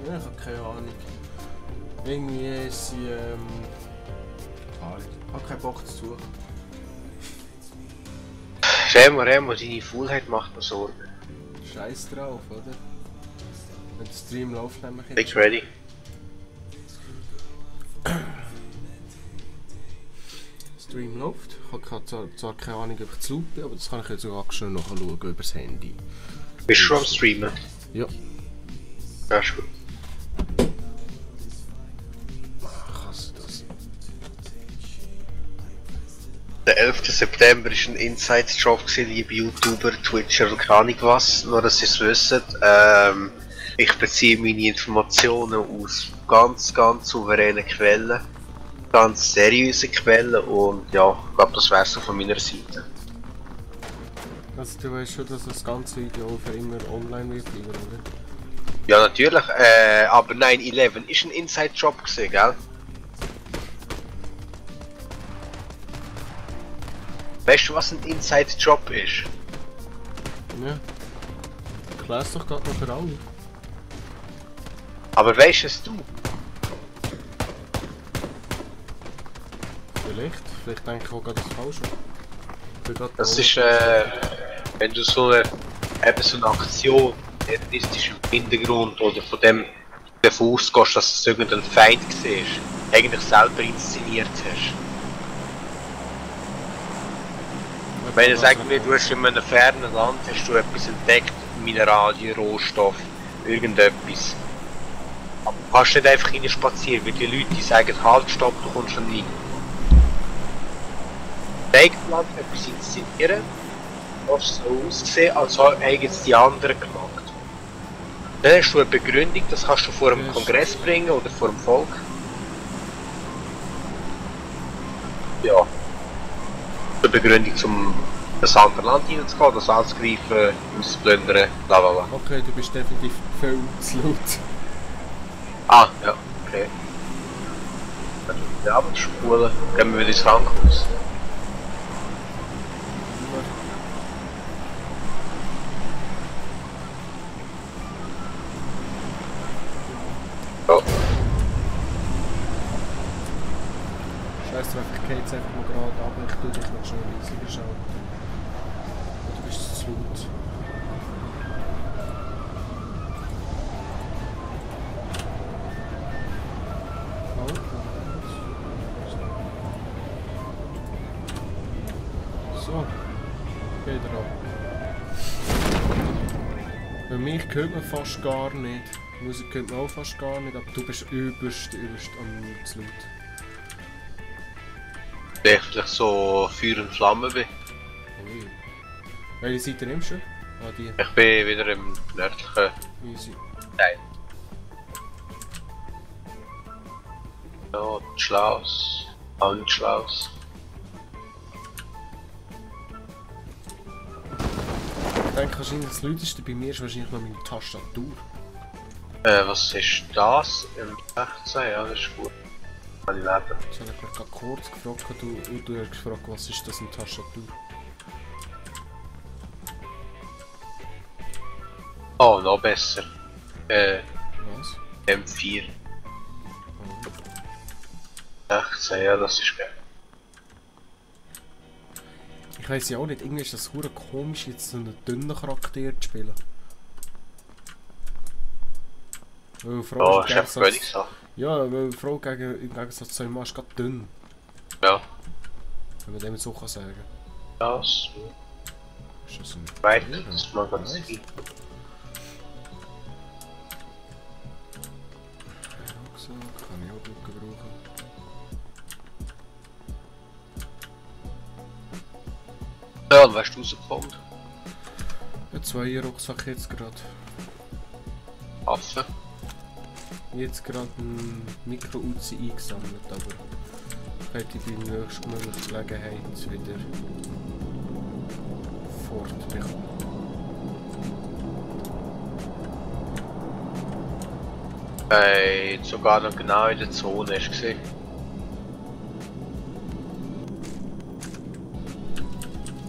Ja, ich habe keine Ahnung. Irgendwie ist sie, ich habe keinen Bock zu suchen. Remo, deine Faulheit macht mir Sorgen. Scheiß drauf, oder? Wenn der Stream läuft, nehme ich Big ready. Stream läuft. Ich habe zwar keine Ahnung, ob ich zu laut bin, aber das kann ich jetzt sogar schnell nachschauen über das Handy. Bist du schon am Streamen? Ja. Ja, ist gut. Ich hasse das. Der 11. September war ein Inside-Job, liebe YouTuber, Twitcher und keine Ahnung was, nur dass ihr es wisst. Ich beziehe meine Informationen aus ganz souveränen Quellen, ganz seriösen Quellen und ja, ich glaube, das wäre so von meiner Seite. Also du weißt schon, dass das ganze Video für immer online wird bleiben, oder? Ja, natürlich, aber 9/11 ist ein Inside-Job gewesen, gell? Weißt du, was ein Inside-Job ist? Ja. Ich lese doch gerade noch für alle. Aber weißt es du? Vielleicht denke ich auch gerade das Falsche. Das ist, wenn du so eine Aktion, terroristisch im Hintergrund oder von dem davon ausgehst, dass es irgendein Feind war, eigentlich selber inszeniert hast. Wenn du sagst mir, du hast in einem fernen Land hast du etwas entdeckt, Mineralien, Rohstoff, irgendetwas. Aber du kannst nicht einfach rein spazieren, weil die Leute die sagen, halt, stopp, du kommst schon rein. Denkplan etwas inszenieren, was so ausgesehen, als hätten es die anderen gemacht. Dann hast du eine Begründung, das kannst du vor dem Kongress bringen oder vor dem Volk. Ja. Eine Begründung, um das andere Land hineinzugehen, das anzugreifen, auszuplündern, bla bla bla. Okay, du bist definitiv viel zu laut. Ah, ja, okay. Dann die Abendschule, gehen wir wieder ins Krankenhaus. Oh. Scheiß drauf, ich gehe jetzt einfach mal gerade ab, ich tue dich noch schnell riesiger schalten. Du bist zu laut. So, geht er ab. Bei mich hört man fast gar nicht. Musik hört man auch fast gar nicht, aber du bist übelst am zu laut. Wenn ich vielleicht so Feuer und Flamme bin. Ui. Welche Seite nimmst du? Ah, die. Ich bin wieder im nördlichen Easy. Teil. Ja, Schlaus. Auch nicht Schlaus. Ich denke wahrscheinlich das Lauteste bei mir ist wahrscheinlich noch meine Tastatur. Was ist das? Im 16? Ja, das ist gut. Kann ich leben. Ich habe mich gerade kurz gefragt, du hast gefragt, was ist das eine Tastatur? Oh, noch besser. Was? M4. Oh. 16, ja, das ist geil. Ich weiss ja auch nicht, irgendwie ist das hure komisch, jetzt so einen dünnen Charakter zu spielen. Weil Frau Oh, ist ich hab gar nichts so. Ja, weil Frau im Gegensatz zu ihm ist gerade dünn. Ja. Wenn man dem so kann sagen. Das. Ist das ein Weit, Tier? das mal ganz Nice. viel. Rucksack kann ich auch gut gebrauchen. Ja, und weißt du rausgekommen? Ja, 2 Rucksack jetzt gerade. Affen. Jetzt gerade ein Mikro-Uzi eingesammelt, aber könnte ich bei der nächsten Gelegenheit wieder fortbekommen. Sogar noch genau in der Zone hast du gesehen.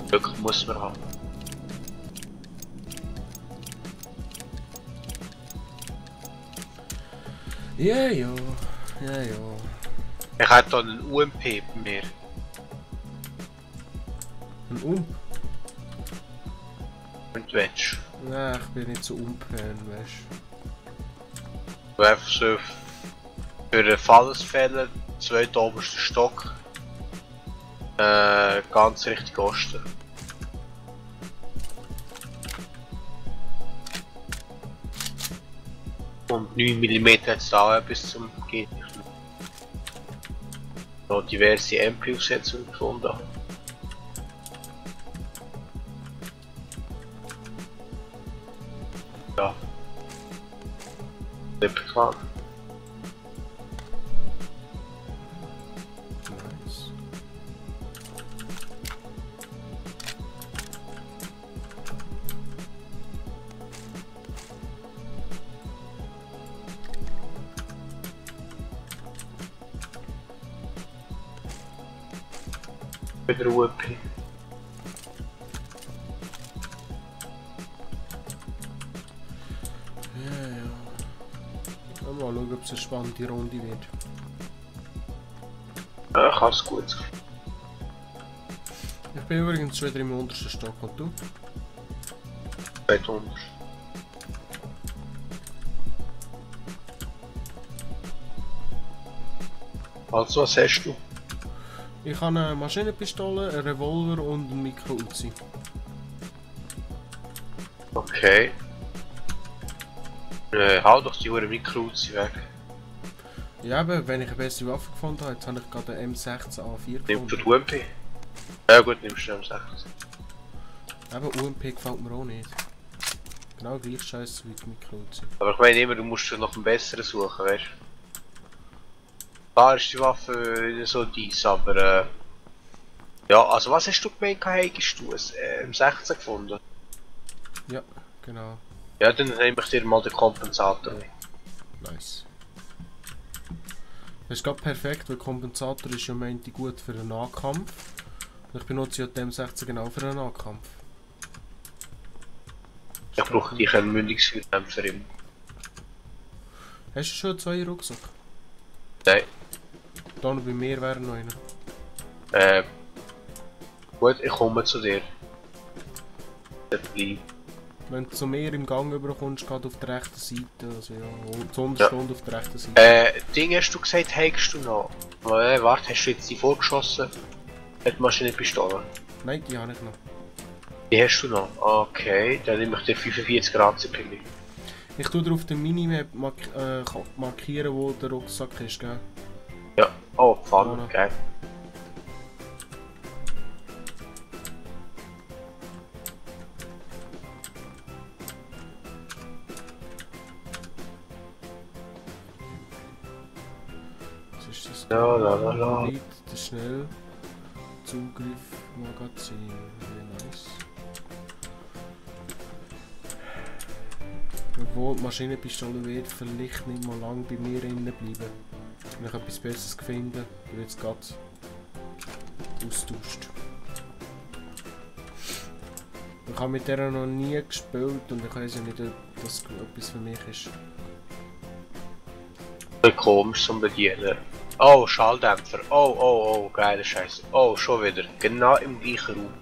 Glück muss man haben. Ja, ja. Ich hätte hier einen UMP bei mir. Ein Ump? Wenn du willst. Nein, ich bin nicht so Ump-Fan, weißt Du einfach so für den Fallesfälle, zweiter oberster Stock. Ganz richtig Osten. Und 9 mm hat es da bis zum geht nicht mehr. Noch diverse MP-Aufsetzungen gefunden. Ja. Nicht bekannt. Nice. Wieder UMP. Mal schauen, ob es eine spannende Runde wird. Ja, ich habe es gut. Ich bin übrigens schon wieder im untersten Stock und du? Weit unter. Also, was hast du? Ich habe eine Maschinenpistole, einen Revolver und einen Mikro-Uzi. Okay. Hau doch die Uhr Mikro-Uzi weg. Ja, aber wenn ich eine bessere Waffe gefunden habe, jetzt habe ich gerade einen M16A4 Nimm du gefunden. die UMP? Ja gut, nimmst du M16. Aber UMP gefällt mir auch nicht. Genau gleich scheiße wie die Mikro-Uzi. Aber ich meine immer, du musst noch einen besseren suchen, weißt du? Klar ist die Waffe nicht so dies, aber ja, also was hast du gemeint, hättest du ein M16 gefunden? Ja, genau. Ja, dann nehme ich dir mal den Kompensator mit. Nice. Das ist gerade perfekt, weil Kompensator ist ja meinte gut für einen Nahkampf. Ich benutze ja die M16 genau für einen Nahkampf. Ich brauche dich einen Mündungsdämpfer immer. Hast du schon 2 Rucksack? Nein. Dann bei mir wäre noch einer. Gut, ich komme zu dir. Dort bleib. Wenn du zu mir im Gang überkommst, gerade auf der rechten Seite, also ja, zuunterst und auf der rechten Seite. Ding hast du gesagt, hättest du noch? Warte, hast du jetzt die vorgeschossen? Die Maschinenpistole? Nein, die habe ich noch. Die hast du noch? Okay, dann nehme ich dir 45 Grad CP. Ich tue dir auf der Minimap markieren, wo der Rucksack ist, gell? Ja, oh, Pfanne, geil. Was ist das? La. Der Schnellzugriff Magazin. Nice. Obwohl die Maschinenpistole wird vielleicht nicht mal lang bei mir innen bleiben. Wenn ich etwas Besseres finde, wird es gerade austauscht. Ich habe mit der noch nie gespielt und ich weiß ja nicht, ob das etwas für mich ist. Komisch zum Bedienen. Oh, Schalldämpfer. Oh, geile Scheiße. Oh, schon wieder. Genau im gleichen Raum.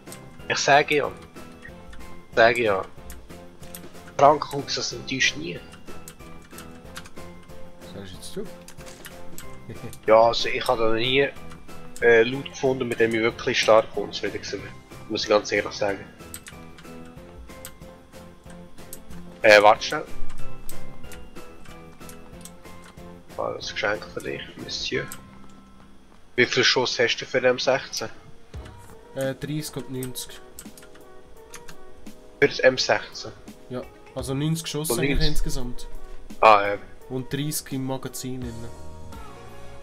Ich sage ja. Frankenfuchs, das enttäuscht nie. Was sagst du jetzt du? Ja, also ich habe da nie Loot gefunden, mit dem ich wirklich stark unzufrieden war. Muss ich ganz ehrlich sagen. Warte schnell. Das Geschenk für dich, Monsieur. Wie viel Schuss hast du für den M16? 30 und 90. Für das M16? Ja, also 90 Schuss Und eigentlich 90? insgesamt. Und 30 im Magazin drin.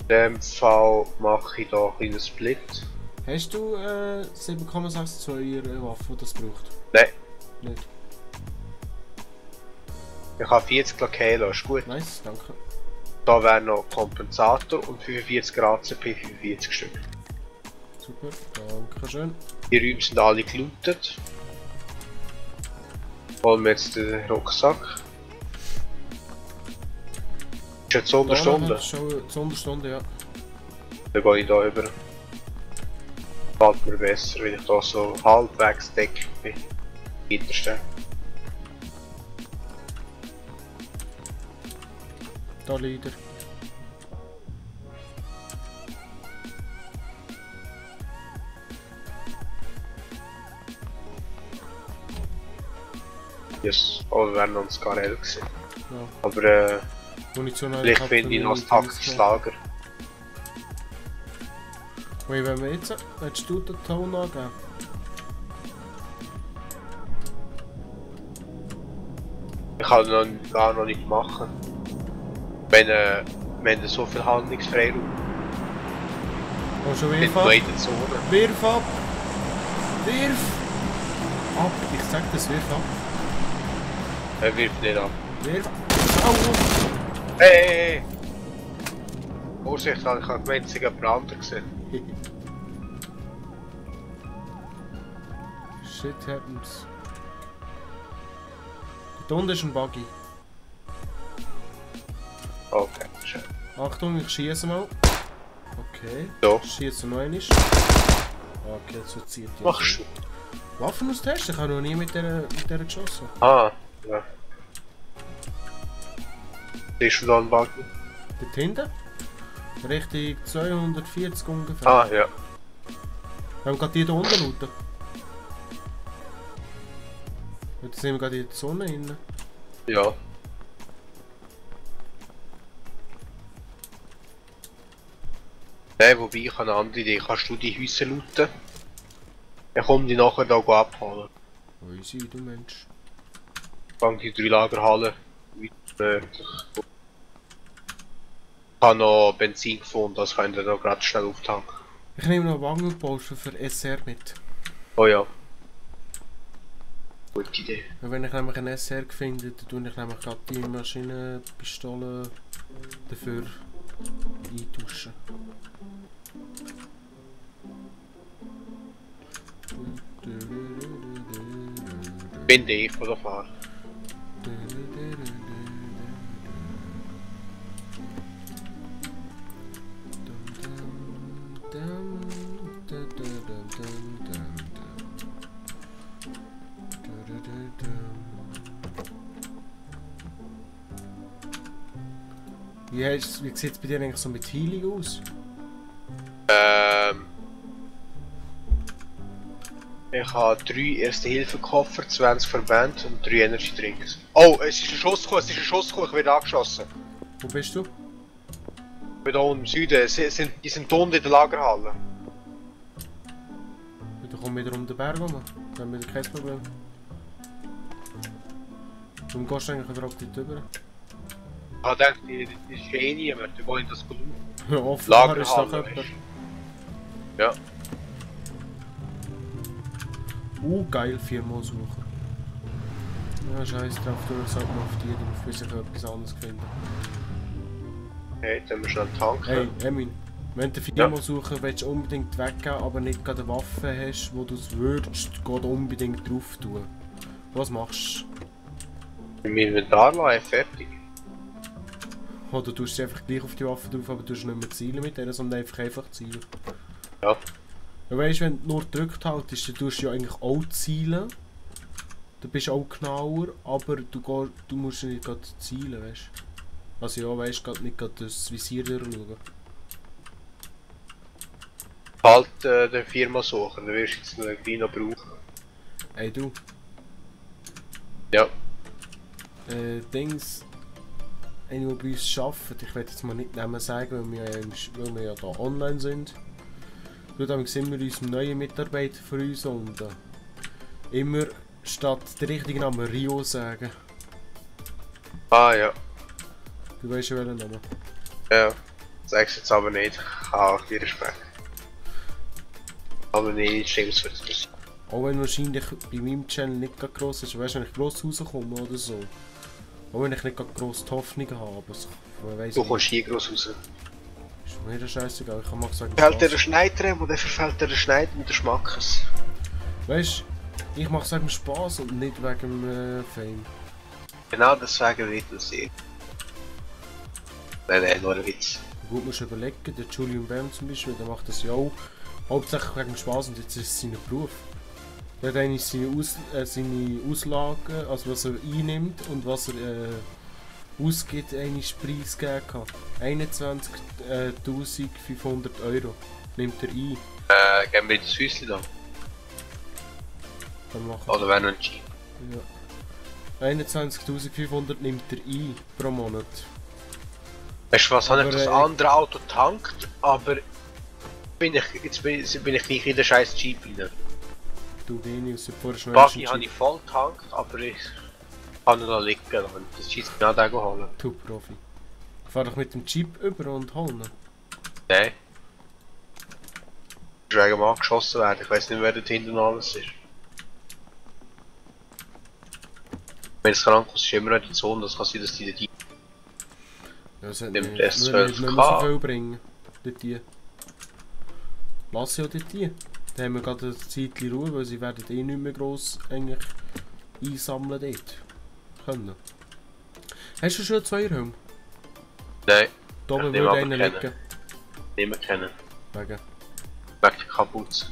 In dem Fall mache ich da ein kleines Split. Hast du 7,62er Waffe, die das braucht? Nein. Nicht? Ich habe 40 Kilo, ist gut. Nice, danke. Da wäre noch Kompensator und 45 Grad CP, 45 Stück. Super, danke schön. Die Räume sind alle gelootet. Holen wir jetzt den Rucksack. jetzt Sonderstunde? Schon Sonderstunde, ja. Dann gehe ich da über. Fällt mir besser, wenn ich da so halbwegs deckt bin. Weiterstehen. Da leider. Yes. Oh, wir wären uns gar nicht gewesen. Ja. Aber Munition vielleicht finde ich noch ein taktisches Lager. Wait, wenn wir jetzt... Willst du den Ton angeben? Ich kann noch gar noch nicht machen. Wenn wir haben so viel Handlungsfreiraum. Oh, schon Ich Wirf bin ab! noch in der Zone. Wirf ab! Wirf! Ab! Ich sag das, wirf ab! Er wirft nicht ab. Wirf! Au! Hey! Vorsicht, ich habe gemeint, es sei jemand anderes gesehen. Shit happens. Da unten ist ein Buggy. Okay, schön. Achtung, ich schieße mal. Okay. So. Ich schieße noch einmal. Okay, so zieht die. Machst du? Waffen aus testen? Ich habe noch nie mit der geschossen. Ah, ja. Siehst du da einen Buggy? Dort hinten? Richtung 240 ungefähr. Ah, ja. Wir haben gerade die da unten looten. Jetzt sind wir gerade in der Sonne rein. Ja. Nein, wobei ich habe eine andere Idee. Kannst du die Häuser looten? Dann komm die nachher da abholen. Easy, du Mensch. Fang die 3 Lagerhallen weit möglich. Ich habe noch Benzin gefunden, das könnt ihr da gerade schnell auftanken. Ich nehme noch Wangenpolster für SR mit. Oh ja. Gute Idee. Und wenn ich nämlich einen SR finde, dann tue ich nämlich gerade die Maschinenpistole dafür eintauschen. Bin ich oder fahr? Wie sieht es bei dir eigentlich so mit Healing aus? Ich habe 3 Erste-Hilfe-Koffer, 20 Verbände und 3 Energy Drinks. Oh, es ist ein Schuss gekommen, ich werde angeschossen. Wo bist du? Ich bin hier unten im Süden, die sind unten in der Lagerhalle. Da kommen wir wieder um den Berg rum. Da haben wir kein Problem. Warum gehst du eigentlich überhaupt nicht rüber? Ich habe gedacht, die ist eh niemand, wir gehen in das Gelaufen. Offenbar ist doch Lagerhalle, jemand. Ja. Geil, 4-mal suchen. Ja, scheiß drauf, du sollst mal auf die drauf, bis ich etwas anderes finde. Okay, jetzt haben wir schnell einen Tank. Hey, Emin, wenn du 4-mal suchen willst, du unbedingt weggehen, aber nicht gerade eine Waffe hast, wo du es würdest, geht unbedingt drauf tun. Was machst du? Im Inventar lassen, fertig. Oder tust du sie einfach gleich auf die Waffe drauf, aber du nicht mehr zielen mit denen, sondern einfach zielen. Ja. Ja, weißt du, wenn du nur gedrückt haltest, dann tust du ja eigentlich auch zielen. Dann bist du auch genauer, aber du musst nicht gerade zielen, weißt du. Also ja, weißt du, nicht gerade das Visier durchschauen. Halt den Firma suchen, dann wirst du jetzt noch gleich noch brauchen. Ey du. Ja. Dings. Einer, der bei uns arbeitet, ich werde jetzt mal nicht Namen sagen, weil wir ja da online sind. Dann sehen wir uns neue Mitarbeiter für uns und immer statt den richtigen Namen Rio sagen. Ah ja. Du weißt ja welchen Namen. Ja. Sag's jetzt aber nicht. Ich habe auch viel Respekt. Aber nicht Schlimmes für das. Auch wenn wahrscheinlich bei meinem Channel nicht gerade gross ist, weißt du, wenn ich gross rauskomme oder so. Auch wenn ich nicht gerade gross die Hoffnung habe, aber weiss Du nicht. kommst hier gross raus. Ist mir das scheißegal, ich kann mal sagen. Fällt dir der Schneider und dann verfällt dir der Schneider und der Schmackes. Weißt du, ich mache es wegen Spaß und nicht wegen Fame. Genau deswegen will ich das sehen. Nein, nur ein Witz. Gut, musst du überlegen, der Julian Bam zum Beispiel, der macht das ja auch hauptsächlich wegen dem Spaß und jetzt ist es sein Beruf. Er hat eigentlich seine Auslagen, also was er einnimmt und was er ausgibt, eigentlich preisgegeben. 21.500 € nimmt er ein. Gehen wir das Häuschen da? Dann machen Oder wäre noch ein Jeep? ja. 21.500 nimmt er ein pro Monat. Weißt du was, habe ich Aber, das andere Auto tankt, aber jetzt bin ich gleich in den scheiß Jeep rein. Du Genius, vorher schon Buggy habe ich voll tankt, aber ich kann ihn noch liegen lassen. Das schießt mich an den holen. Du Profi. Fahr doch mit dem Jeep über und hol ihn. Nein. Ich werde mal angeschossen werden, ich weiß nicht, wer dort hinten alles ist. Wenn es krank ist, ist immer noch die Zone, das kann sein, dass die Jeep Ja, es hat nimmt nicht S12K. so viel bringen. Dort die. Lass ja dort die. Dann haben wir gerade ein Zeitchen Ruhe, weil sie werden eh nicht mehr gross eigentlich einsammeln dort. Können. Hast du schon einen Zweierhelm? Nein, Da oben Ich würde nehme einer aber liegen. nicht mehr kennen. Wegen. Wegen der Kapuze.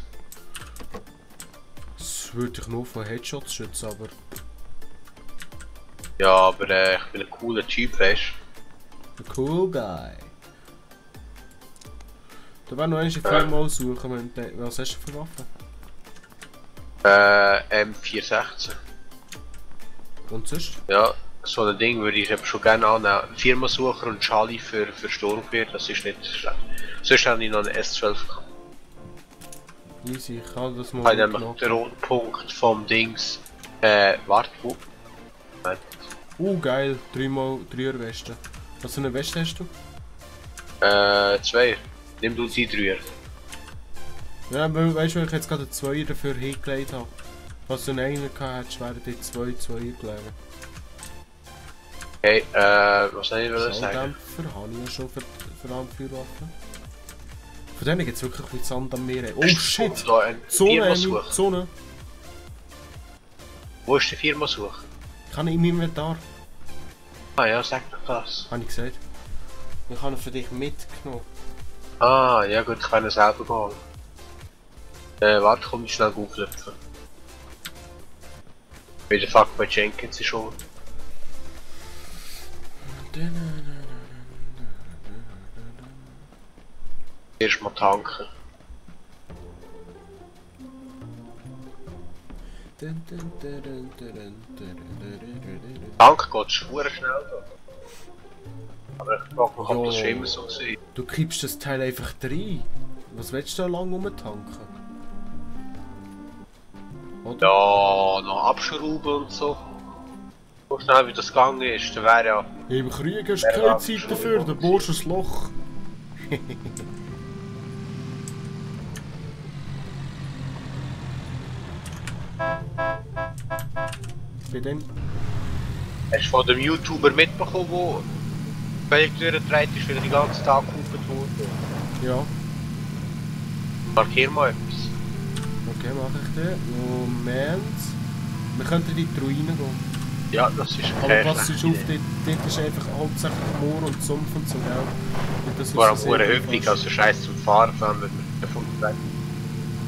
Das würde ich nur von Headshots schützen, aber... Ja, aber ich bin ein cooler Typ, weißt A cool guy. Da wäre noch eine Firma aussuchen. Was hast du für Waffen? du? M416. Und sonst? Ja, so ein Ding würde ich eben schon gerne annehmen. Firmensucher und Charlie für Sturmgewehr, das ist nicht schlecht. Sonst habe ich noch einen S12. Easy, ich habe das Ich mal habe nämlich mitgenommen. den Rotpunkt vom Dings. Warte, wo? Nein. Geil. 3x3er Weste. Was für eine Weste hast du? 2. Nimm du die 3er. Ja, weil, weißt du, weil ich jetzt gerade einen Zweier dafür hingelegt habe. Falls du einen Einer gehabt hättest, wären die 2 Zweier gelegen. Okay, was soll ich sagen? Schalldämpfer habe ich ja schon für Anführwaffen. Von denen gibt es wirklich mit Sand am Meer. Oh shit! Da ein Zone, Firmensuch. Zone! Wo ist der Firmensuch? Kann ich in meinem Inventar? Ah ja, sag doch das. Habe ich gesagt. Ich habe ihn für dich mitgenommen. Ah, ja gut, ich kann ihn selber holen. Warte, komm ich schnell auflöpfen. Wie der Fuck bei Jenkins ist schon. Erstmal tanken. Tanken geht schwer schnell da. Aber ich frage mich, ob das schon immer so war. Du kippst das Teil einfach rein. Was willst du da lang rumtanken? Oder? Ja, noch abschrauben und so. So schnell wie das gegangen ist, dann wäre ja... Im Krieg hast du keine Zeit dafür, dann bohrst du ein Loch. Wie denn? Hast du von dem YouTuber mitbekommen, wo welche Tür dreht ist, weil er den ganzen Tag gehupt wurde? Ja. Markier mal etwas. Okay, mach ich den. Moment. Wir könnten in die Ruinen gehen. Ja, das ist Aber keine was ist schlechte auf, Idee. dort ist einfach hauptsächlich Moor und Sumpf und so, gell? Und das ist Vor allem so nur sehr Hüpfung, fast- also scheiß zum Fahren, wenn wir davon weg.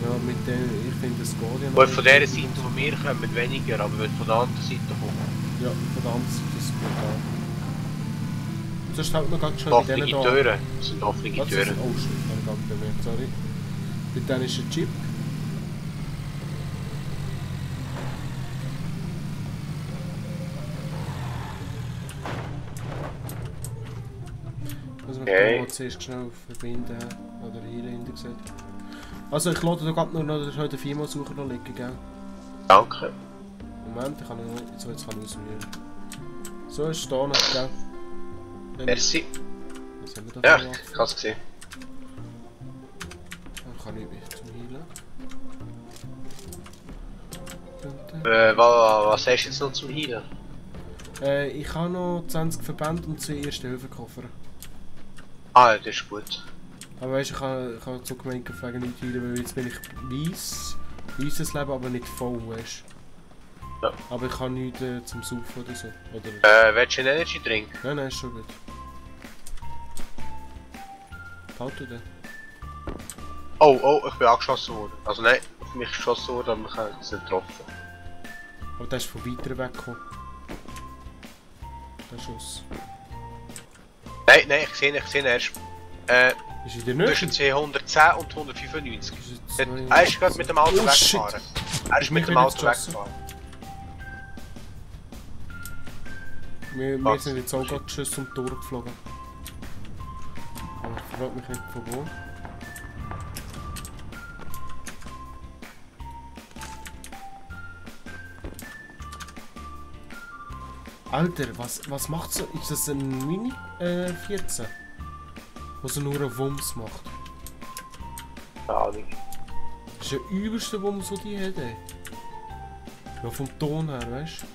Ja, mit dem, ich finde das geht ja noch. Weil von dieser Seite von mir kommen weniger, aber wenn von der anderen Seite kommen. Ja, von der anderen Seite ist es brutal. Sonst halt noch ganz schön bei Offene denen da. Türen, das sind offene Was ist Türen. das? Oh shit, ich habe gar nicht bemerkt, sorry. Mit denen ist ein Chip. Muss man Okay. okay. Zuerst schnell verbinden oder einrinden gesagt. Also ich lade da gerade noch heute Firmensucher noch liegen, gell? Danke. Moment, ich kann ihn nicht, so jetzt kann ich auswählen. So ist es da noch, gell? Merci. Was haben wir da Ja, für ich Waffen? hab's gesehen. Dann kann ich mich zum Heilen. Was hast du jetzt noch zum Heilen? Ich habe noch 20 Verbände und 2 Erste-Hilfe-Koffer. Ah, das ist gut. Aber weißt du, ich habe so gemeint, wegen nicht heilen, weil jetzt bin ich weißes Leben, aber nicht voll, weißt du. Ja. Aber ich habe nichts zum Saufen oder so. Oder... Willst du einen Energy Drink? Nein, nein, ist schon gut. Behalte den. Oh, oh, ich bin angeschossen worden. Also nein, auf mich geschossen worden, aber ich habe es nicht getroffen. Aber der ist von weiter weg gekommen. Der Schuss. Nein, nein, ich sehe ihn erst. Ist in der Nähe? Zwischen 110 und 195. Ist Er ist gerade mit dem Auto Oh, shit. weggefahren. Er ist Mich mit dem wieder Auto geschossen. weggefahren. Wir sind jetzt auch gerade Schuss um die Tür geflogen. Aber ich frage mich nicht von wo. Alter, was macht so? Ist das ein Mini 14? Wo so nur einen Wumms macht? Keine Ahnung. Das ist der übelste Wumms, den die hat, ey. Ja, vom Ton her, weißt du?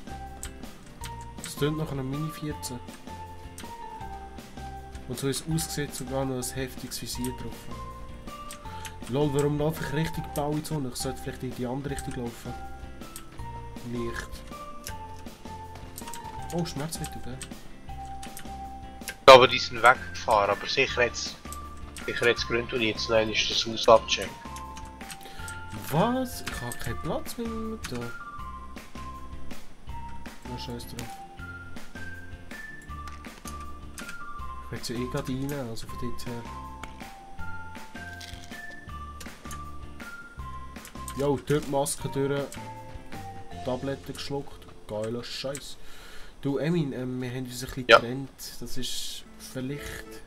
Das tönt nach einem Mini 14. Und so ist es ausgesehen, sogar noch ein heftiges Visier drauf. Lol, warum laufe ich richtig blau in die Sonne? Ich sollte vielleicht in die andere Richtung laufen. Licht. Oh, Schmerzmittel, gell? Ich glaube, die sind weggefahren, aber Sicherheitsgründe und jetzt nein, ist das Haus abgecheckt. Was? Ich habe keinen Platz mehr mit da. Na, scheiß drauf. Ich will jetzt ja eh gerade rein, also von dort her. Jo, dort die Maske durch. Tabletten geschluckt. Geiler Scheiß. Du Emin, wir haben uns ein bisschen getrennt. Das ist vielleicht...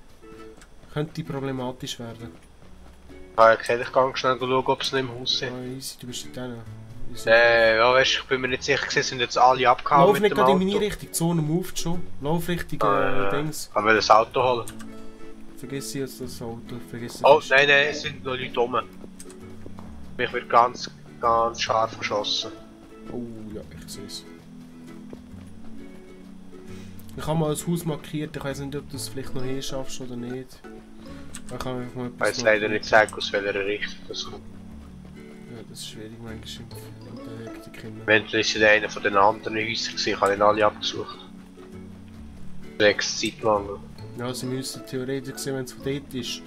könnte problematisch werden. Ja, ich kann schnell schauen, ob sie noch im Haus sind. Ah, easy, du bist dort hinten. Ja, weißt, ich bin mir nicht sicher, sind jetzt alle abgehauen Lauf mit nicht dem gerade Auto. in meine Richtung, die Zone moved schon. Lauf Richtung Dings. Kann man das Auto holen? Vergiss jetzt das Auto, vergiss Oh, das. nein, nein, es sind noch Leute rum. Mich wird ganz scharf geschossen. Oh ja, ich sehe es. Ich habe mal ein Haus markiert, ich weiß nicht, ob du es vielleicht noch hinschaffst oder nicht. Ich kann einfach mal Ich weiß leider nicht sagen, aus welcher Richtung das kommt. Ja, das ist schwierig manchmal in der Hektik hin. Eventuell ist es in einer von den anderen Häusern gewesen, ich habe ihn alle abgesucht. 6 Zeit lang. Ja, sie müssen theoretisch gesehen, wenn es von dort ist,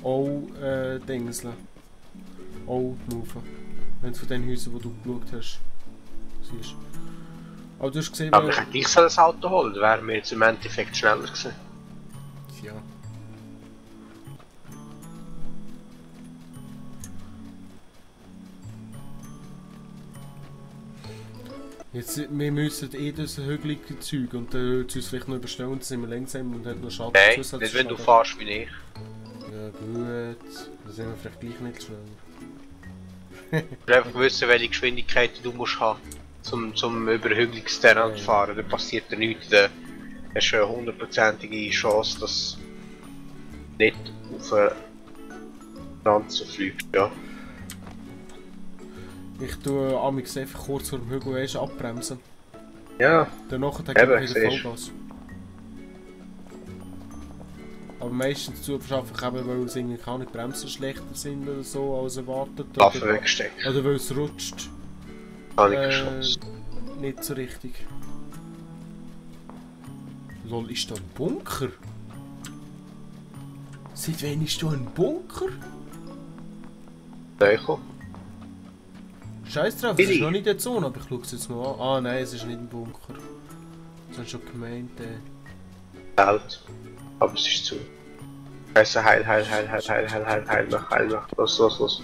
auch dingseln. Auch moven. Wenn es von den Häusern, wo du geschaut hast, siehst. Aber du hast gesehen, Aber ich hätte nicht so ein Auto holen, das wäre mir jetzt im Endeffekt schneller gewesen. Ja. Jetzt, wir müssen eh das hügelige Zeug und dann wird es uns vielleicht noch überstellen, dann sind wir langsam und haben noch Schaden. Nein, nicht wenn du fährst wie ich. Ja gut, dann sind wir vielleicht gleich nicht schneller. Du musst einfach wissen, welche Geschwindigkeit du musst haben, zum über hügeliges Terrain zu fahren. Dann passiert dir nichts. Dann hast du eine hundertprozentige Chance, dass du nicht auf eine Lanze fliegst. Ja. Ich tue amigs einfach kurz vor dem Hügel weißt, abbremsen. Ja. Danach gebe ich wieder siehst. Vollgas. Aber meistens zu verschaffen ich eben, weil es irgendwie keine Bremsen schlechter sind oder so als erwartet. Waffe wegstecken. Oder weil es rutscht. Habe ich geschossen. Nicht so richtig. Lol, ist da ein Bunker? Seit wann ist da ein Bunker? Nein, komm. Scheiß drauf, es ist noch nicht in der Zone, aber ich schaue es jetzt mal an. Ah nein, es ist nicht ein Bunker. Das hast du schon gemeint, Halt. Aber es ist zu. Scheiße, heil noch. Los.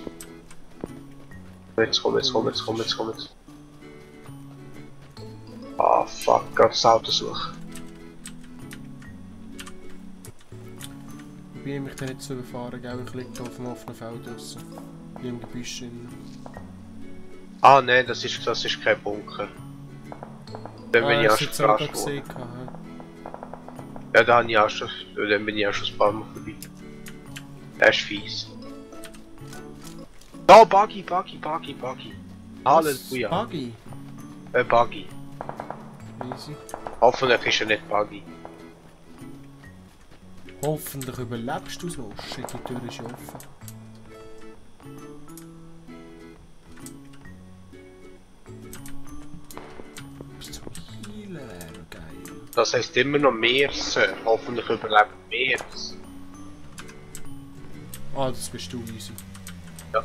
Jetzt komm. Ah, fuck, gerade das Auto suchen. Ich bin mich dann nicht zu überfahren, gell? Ich liege auf dem offenen Feld draussen. Wie im Gebüsch drin. Ah nein, das ist kein Bunker. Dann bin ich auch schon gesehen. gefragt worden. Ja, da habe ich auch schon, dann bin ich auch schon ein paar Mal vorbei. Das ist fies. Oh, Buggy. Halleluja. Buggy? Buggy. Easy. Hoffentlich ist er nicht Buggy. Hoffentlich überlebst du es noch. Shit, die Tür ist ja offen. Bis zum Heilen wäre geil. Das heisst immer noch mehr, Sir. Hoffentlich überlebt mehr. Ah, das bist du, easy. Ja.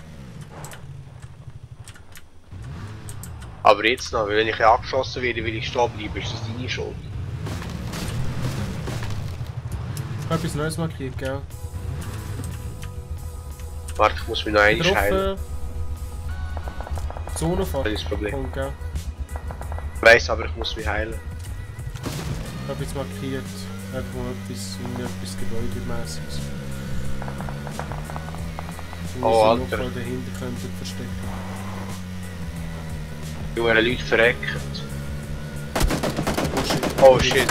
Aber jetzt noch, weil wenn ich angeschossen werde, will ich stehen bleiben, ist das deine Schuld. Ich habe etwas Neues markiert, gell? Warte, ich muss mich noch einmal heilen. Zonenfahrt. Das ist das Problem. Kommt, gell? Ich weiss, aber ich muss mich heilen. Ich habe jetzt markiert. Einfach mal etwas Gebäudemäßiges. Oh, Alter. Noch dahinter könnten verstecken. Junge, Leute verrecken. Oh shit. Oh shit.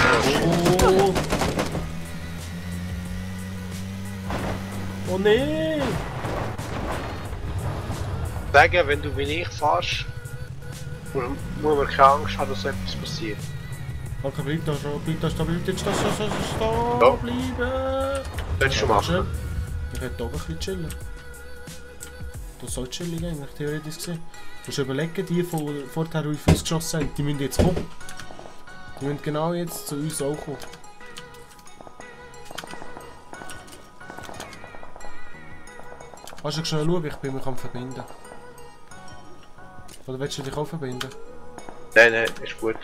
Oh nee! Sagen, wenn du wie ich fährst, muss man keine Angst haben, dass so etwas passiert. Okay, bleib da schon, bleib da stehen, bleib jetzt da Ja. bleiben! Solltest du schon machen. Ich hätte oben ein bisschen chillen. Das soll chillig eigentlich, theoretisch gesehen. Du musst überlegen, die vorher auf uns geschossen haben, die müssen jetzt kommen. Die müssen genau jetzt zu uns auch kommen. Hast du schnell schauen, ich bin mich am verbinden. Oder willst du dich auch verbinden? Nein, ist gut.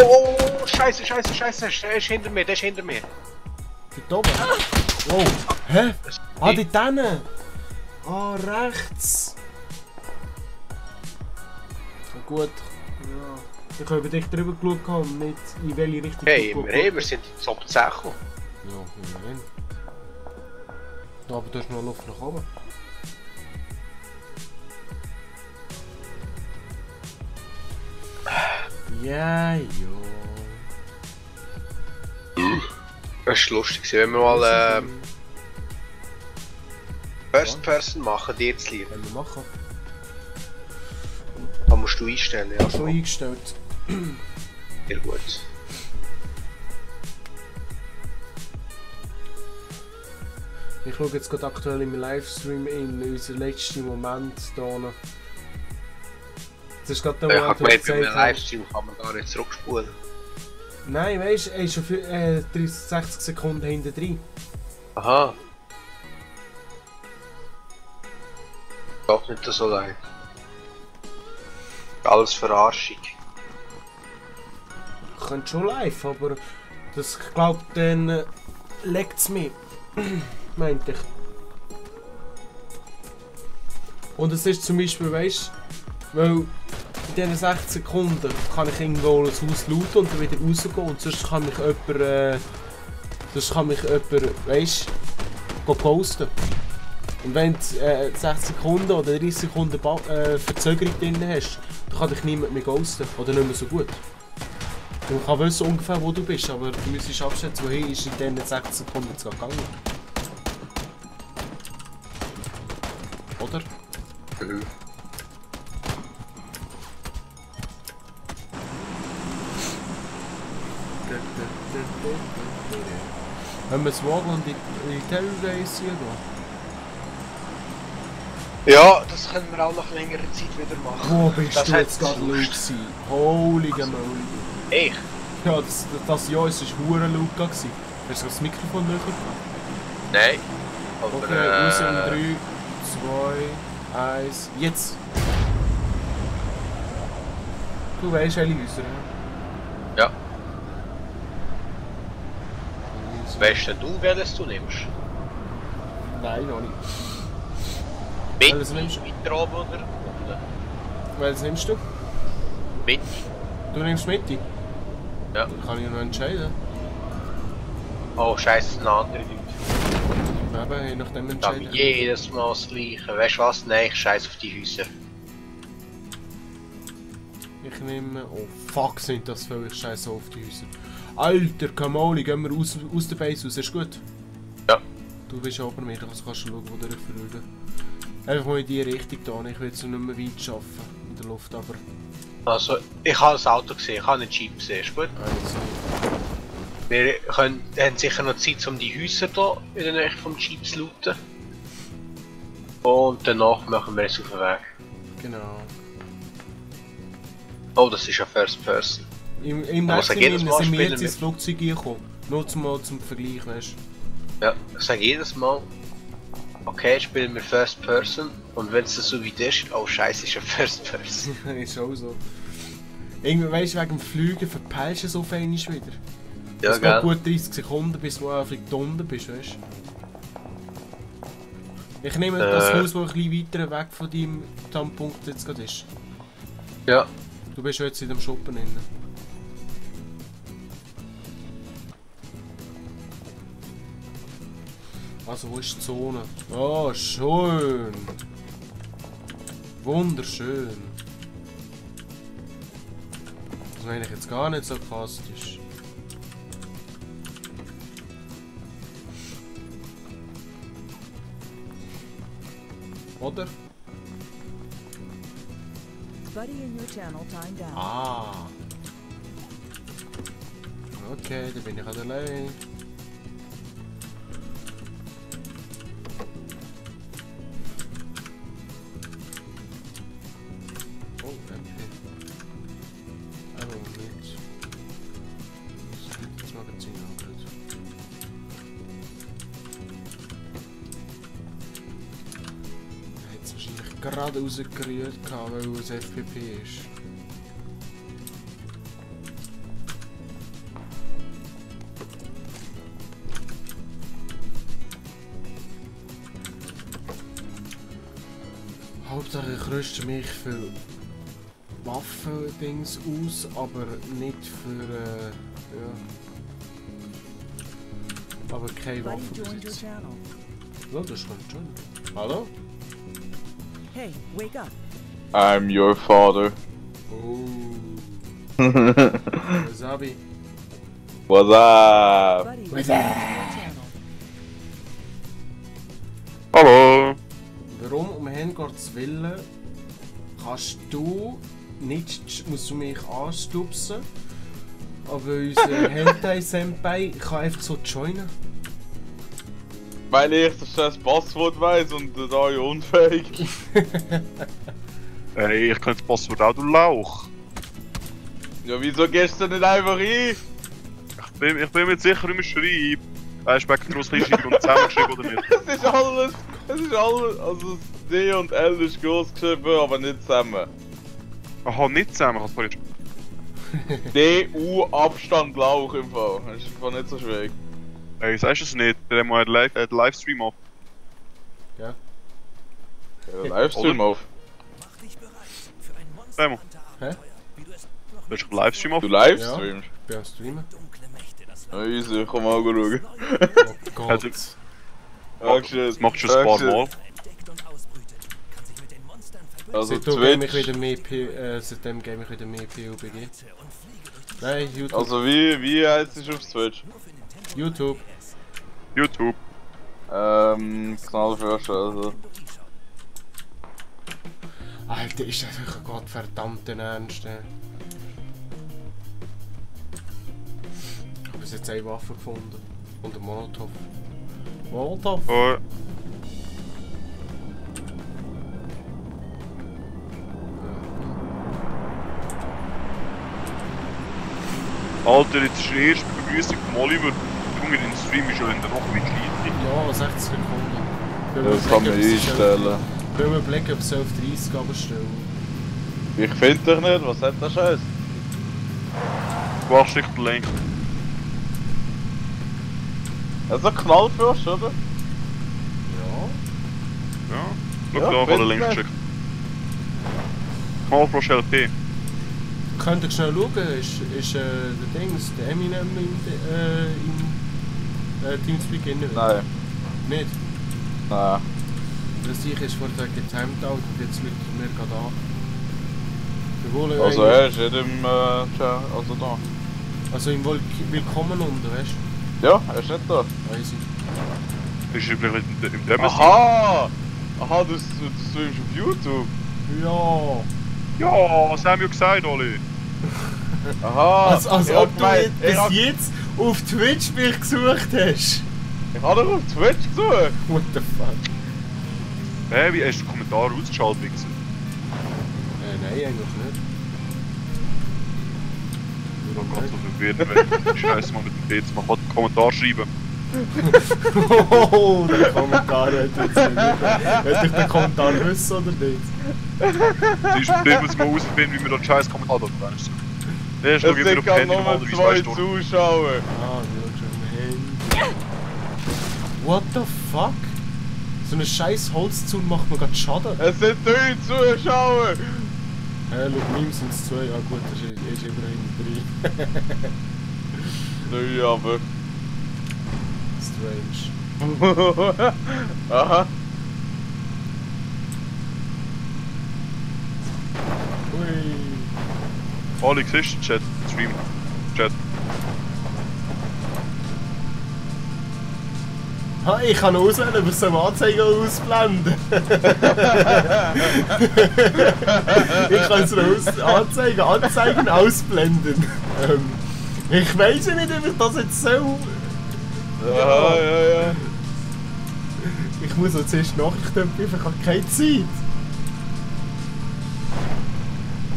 Oh, scheiße, der ist hinter mir, Dort oben? Wow! Hä? Ah, dort hinten! Ah, rechts! Na gut. Ja. Ich habe über dich drüber geschaut und nicht in welche Richtung Hey, du wir sind jetzt Top 10 gekommen. Ja, immerhin. Aber du hast noch Luft nach oben. Ja, ja. Das ist lustig, wenn wir mal First Person machen, dir zu lieb. Können wir machen. Das musst du einstellen, ja. Schon eingestellt. Sehr gut. Ich schaue jetzt gerade aktuell im Livestream in unseren letzten Moment hier. Das ist gerade der Ich Moment, habe gemeint, bei einem Livestream kann man gar nicht zurückspulen. Nein, weißt du, er ist schon für 30, 60 Sekunden hinter drin. Aha. Doch nicht so leid. Alles Verarschung. Ich könnte schon live, aber das, ich glaube, dann legt es mich. Meinte ich. Und es ist zum Beispiel, weißt du, weil in diesen 60 Sekunden kann ich irgendwo das Haus looten und dann wieder rausgehen und sonst kann mich jemand, weißt du, posten. Und wenn du 60 Sekunden oder 30 Sekunden Verzögerung drin hast, dann kann dich niemand mehr ghosten oder nicht mehr so gut. Man kann wissen ungefähr, wo du bist, aber du müsstest abschätzen, wohin ist in diesen 60 Sekunden jetzt gegangen. Oder? Mhm. Wenn wir das Wagen und die Terror Race gehen? Ja, das können wir auch nach längerer Zeit wieder machen. Wo bist das du jetzt gerade laut gewesen? Holy Moly. Ich? Ja, das Jahr war hure laut gewesen. Hast du das Mikrofon nicht gehabt? Nein. Aber, Okay, raus in 3, 2, 1, jetzt! Du weißt welche Häuser, Ja. Weißt denn du, welches du nimmst? Nein, noch nicht. Mit, nimmst du? weiter oben oder unten? Welches nimmst du? Mit. Du nimmst Mitte? Ja. Dann kann ich noch entscheiden. Oh scheiße, eine andere Leute. Eben, je nachdem Da entscheiden. jedes Mal das Gleiche. Weißt du was? Nein, ich scheiß auf die Häuser. Ich nehme... Oh fuck, sind das viele, ich scheiße auf die Häuser. Alter, Kamoli, gehen wir aus der Base raus, ist gut? Ja. Du bist oben mir, also kannst du schauen, wo du dich verrühren. Einfach mal in die Richtung da, ich will es nicht mehr weit schaffen in der Luft, aber... Also, ich habe das Auto gesehen, ich habe einen Jeep gesehen, ist gut? Also, Wir haben sicher noch Zeit, um die Häuser hier in der Nähe vom Jeep zu looten. Und danach machen wir es auf den Weg. genau. Oh, das ist ja First Person. Im muss nächsten jedes Jahr Mal sind wir spielen jetzt ins mit. Flugzeug gekommen. Nur zum Vergleich, weißt du. Ja, ich sage jedes Mal, okay, spielen wir First Person und wenn es so weit ist, oh scheiße, ist ja First Person. Ist auch so. Irgendwie weißt du, wegen dem Fliegen verpeilst du so auf einmal wieder. Ja, Es geht gell? gut 30 Sekunden, bis du einfach unten bist, weißt du? Ich nehme das Haus, das ein bisschen weiter weg von deinem Standpunkt jetzt gerade ist. Ja. Du bist jetzt in dem Schuppen drin. Also, wo ist die Zone? Oh, schön! Wunderschön! Das meine ich jetzt gar nicht so sarkastisch. Oder? Buddy in your channel timed out. Ah! Okay, dann bin ich halt allein. Oh, MP. Aber nicht. Das gibt das Magazin auch gut. Er hat es wahrscheinlich gerade rausgerührt, weil es FPP ist. Hauptsache ich rüste mich für Waffen-Dings aus, aber nicht für ja. Aber keine Buddy Waffen joined your besitzen. channel. Ja, das kommt schon. Hallo? Hey, wake up. I'm your father. Oh. Wasabi. What's up? Buddy What's joined your channel. Hallo. Warum um Hengards Willen kannst du nicht, musst du mich anstupsen, aber unser Hentai-Senpai kann einfach so joinen? Weil ich das Passwort weiss und da ja unfähig. Ey, ich kann das Passwort auch, du Lauch. Ja, wieso gehst du nicht einfach ein? Ich bin mir sicher, wie man schreibt. Weißt du, Spektros schreiben und zusammengeschrieben oder nicht? Es ist alles, also D und L ist groß geschrieben, aber nicht zusammen. Aha, nicht zusammen, ich hab's vorhin schon. D, U, Abstand, Lauch im Fall. Das ist einfach nicht so schwierig. Ey, sagst du es nicht? Der hat mal einen Livestream auf. Ja. Ja, Livestream auf. Mach dich bereit für ein Demo. Monster-Abenteuer, wie du es noch Du hast einen Livestream auf? Du Livestreamst? Ich bin am Streamen. dunkle Mächte das Ja, easy, komm mal schauen. Oh Gott. Also- Dankeschön. Das machst du schon ein paar Mal. entdeckt und ausbrütet, kann sich mit den Monstern verbünden Also Seitdem game ich Twitch. wieder mehr seitdem game ich wieder mehr PUBG. und fliege durch die Nein, YouTube. Also wie heißt es auf Twitch? nur für Nintendo YouTube. YouTube. Knallfürst, also. Alter, ist das wirklich ein gottverdammter Ernst, ey. Ich habe bis jetzt eine Waffe gefunden. Und einen Molotov. Molotov? Oh, Alter, jetzt ist die erste Begrüßung vom Oliver. Junge, dein Stream ist ja in der Woche wie klein. Ja, 60 Sekunden. Das kann man einstellen. Wenn wir Black auf 12:30 abstellen. Ich finde dich nicht, was hat der Scheiß? Du machst nicht den Link. Also Knallfürst, oder? Ja. Ja. Schau Ja, da, ich habe den find Link ich. geschickt. Malfrosch LP. Könnt ihr schnell schauen, ist der Dings, der Eminem in Teamspeak drin? Nein. Nicht? Nein. Das ich ist vorher getimed out und jetzt liegt er mir gerade an. Wir wollen Also eigentlich- er ist nicht im Chat, also da. Also im Willkommen unten, weißt du? Ja, er ist nicht da. Easy. Ist übrigens im Demo. Aha! Aha, du streamst auf YouTube. Ja! Ja, das haben wir gesagt, Oli. Aha! Als ich ob hab du gemeint, bis jetzt auf Twitch mich gesucht hast! Ich hab doch auf Twitch gesucht! What the fuck? Hä, wie hast du den Kommentar ausgeschaltet, Wichser? Nein, eigentlich nicht. Ich bin ganz so verwirrt, wenn ich Scheiße mal mit dem PC. Man kann einen Kommentar schreiben. Oh, der Kommentar hätte ich den Kommentar wissen oder nicht? Das ist der muss mal rausfinden, wie wir da scheiß Kommentar da dran ist. Der ist noch Es immer sind auf gerade Handy nur normalerweise 2 weißt du. Zuschauer. Ah, wir haben schon Handy. What the fuck? So eine scheiß Holzzaun macht mir grad Schaden. Es sind 3 Zuschauer. Hä, schau, mir sind es 2. Ja gut, das ist immerhin 3. Nö, aber. Strange. Aha. Ui. Alex, siehst du den Chat? Stream. Chat. Ha, ich kann auswählen, ob ich so Anzeigen ausblenden. Ich kann so Anzeigen ausblenden. Ich weiß ja nicht, ob ich das jetzt so... Ja. Ich muss auch zuerst Nachrichten öffnen, ich habe keine Zeit.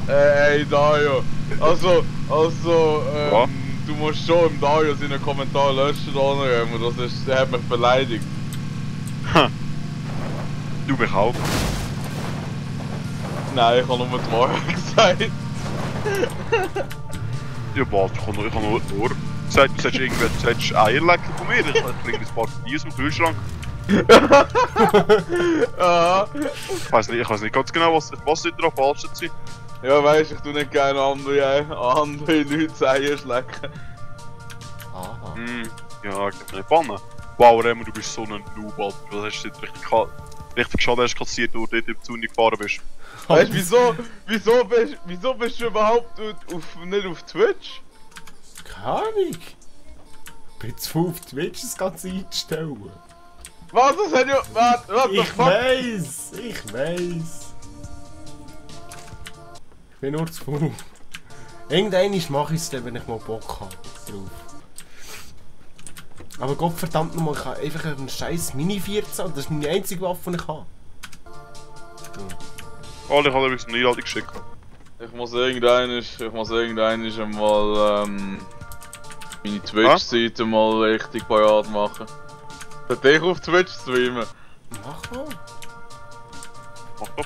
Ey, Dario. Also, Ja? du musst schon im Dario seinen Kommentar löschen, der hat mich beleidigt. Du mich auch. Nein, ich habe nur die Wahrheit gesagt. Ja, warte, ich habe nur gesagt, du sagst irgendwer, du sagst Eierlecken von mir, ich bringe ein paar Bier aus dem Kühlschrank. Aha. Ich weiß nicht ganz genau, was da falsch ist. Ja, weisst, ich tu nicht gerne andere Leute Eier schlecken. Aha. Ja, ich kann nicht bannen. Wow, Remo, du bist so ein Noob, Alter. Du hast jetzt richtig Schaden hast kassiert, wo du dort im Zaun gefahren bist. Weißt du, wieso bist du überhaupt nicht auf Twitch? Keine Ahnung. Ich bin zu auf Twitch das Ganze einzustellen. Was? Das hat ja... What the Ich fuck? weiss. Ich bin nur zu faul. Irgendwann mache ich es dann, wenn ich mal Bock habe drauf. Aber Gottverdammt nochmal, ich habe einfach einen scheiß Mini 14. Das ist meine einzige Waffe, die ich habe. Oh, ich habe übrigens eine Einladung geschickt. Ich muss irgendwann mal meine Twitch-Seite mal richtig parat machen. Sollte ich auf Twitch streamen? Mach mal. Mach doch.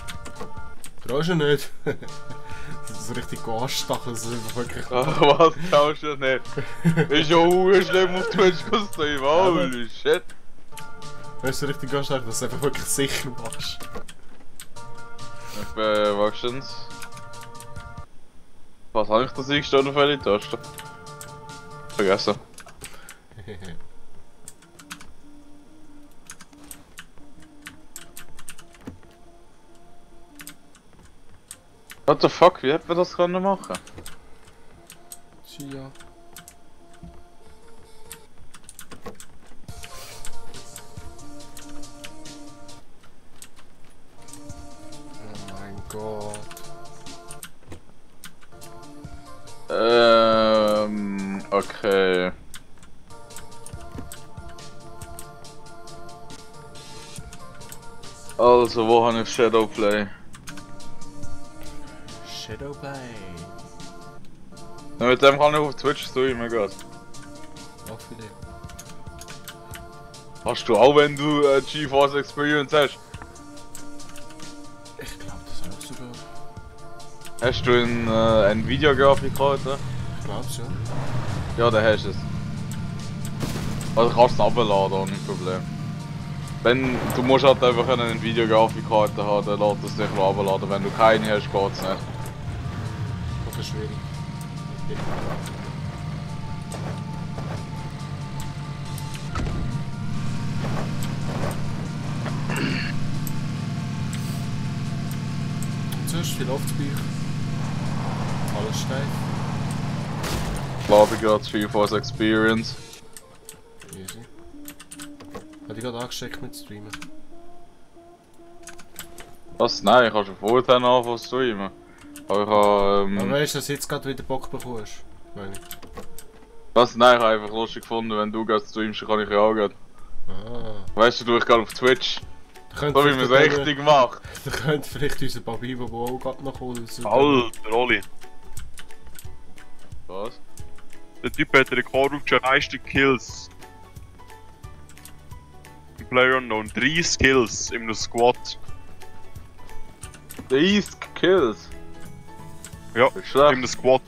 Traust du nicht? Das ist richtig anstacheln, das ist einfach wirklich... Ach, was? Traust du nicht? Ist ja auch schlimm auf Twitch zu streamen, holy shit. Weißt du, richtig anstacheln, dass du einfach wirklich sicher machst. Wachstens. Was habe ich das eingestellt auf welche Taste? Vergessen. What the fuck, wie hätte man das können machen? Tja. Oh mein Gott. Okay. Also, wo habe ich Shadowplay? Shadowplay. Ja, mit dem kann ich auf Twitch streamen, Gott. Was für dich? Hast du auch, wenn du GeForce Experience hast? Ich glaube, das auch sogar. Hast du eine Nvidia-Grafikkarte? Ich glaub's ja. Ja, dann hast du es. Also kannst du es runterladen, ohne Problem. Wenn, du musst halt einfach eine Nvidia-Grafikkarte haben, dann lässt es dich runterladen. Wenn du keine hast, geht's nicht. Das ist schwierig. Sonst viel Luftbücher. Alles steif. Ich lade gerade GeForce Experience. Easy. Hätte ich gerade angesteckt mit Streamen. Was? Nein, ich habe schon vorher angefangen zu streamen. Aber ich habe... Aber weißt du, dass du jetzt gerade wieder Bock bekommst? Meine ich. Was? Nein, ich habe einfach lustig gefunden, wenn du gerade streamst, kann ich ja auch gerade. Ah. Weißt du, du ich gerade auf Twitch. Da So wie man es richtig macht. Da könnte vielleicht unser Babibo auch gerade noch kommen. Alter, Oli. Was? Der Typ hat Rekord auf die meisten Kills. PlayerUnknown 3 Skills in einem Squad. 30 Kills. Ja, Ist schlecht. in einem Squad.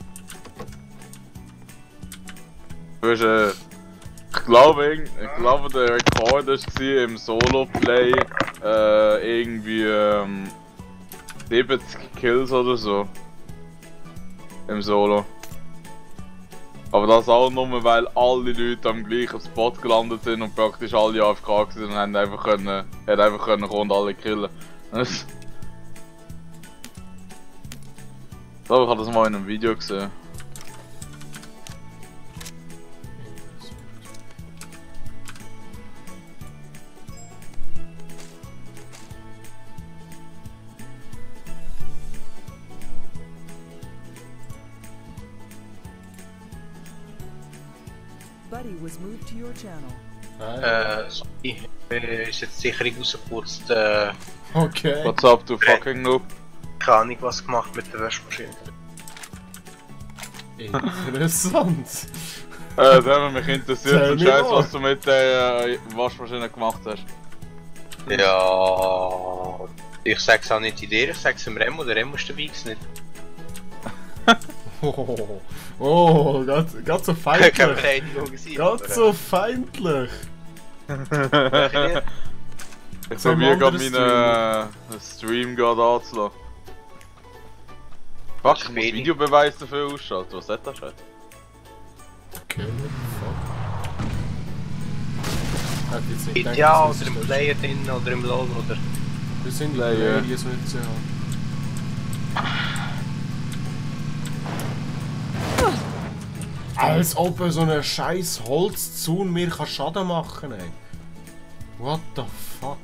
Du hast, ich glaube, der Rekord war im Solo-Play irgendwie 70 Kills oder so. Im Solo. Aber das auch nur, weil alle Leute am gleichen Spot gelandet sind und praktisch alle AFK waren und haben einfach können kommen und alle killen. So, ich habe das mal in einem Video gesehen. Buddy was moved to your channel. Sorry, ist jetzt sicher rausgeputzt. Okay. What's up, du fucking noob? Keine Ahnung, was gemacht mit der Waschmaschine. Interessant. Das haben mich interessiert, Tell so me Scheiß, more. was du mit der Waschmaschine gemacht hast. Ja, ich sag's auch nicht dir, ich sag's dem Remo, der Remo ist dabei nicht. Oh, ganz so Keine feindlich. Beleidigung sein. Ganz so feindlich. Ich So ein probiere gerade anderes meinen Stream gerade anzulassen. Fuck, ich muss wenig. Videobeweis dafür ausschalten, was hat das jetzt? Okay, fuck. Hätte jetzt nicht gedacht, Ja, dass oder im das- Player drin, oder im LOL, oder... Wir sind die Player. Player, so nicht zu haben. Als ob so ein scheiß Holzzaun mir kann Schaden machen kann, ey. What the fuck?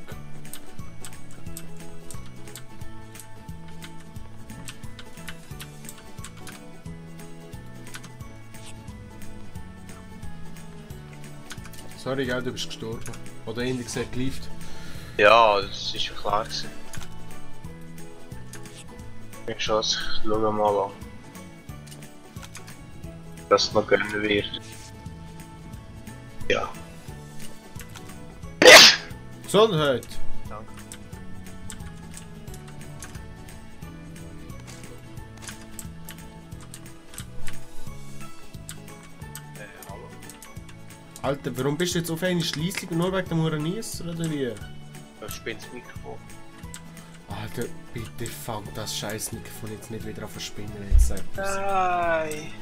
Sorry, gell, du bist gestorben. Oder ähnlich gesagt geliefert. Ja, das ist ja klar gewesen. Ich schau mal an. Dass es noch gönnen wird. Ja. Gesundheit! Danke. Hallo? Alter, warum bist du jetzt auf einmal schliesslich nur wegen dem Uranierser oder wie? Das spinnt das Mikrofon. Alter, bitte fang das scheiß Mikrofon jetzt nicht wieder auf den Spinnen, jetzt sagt er's. Nein.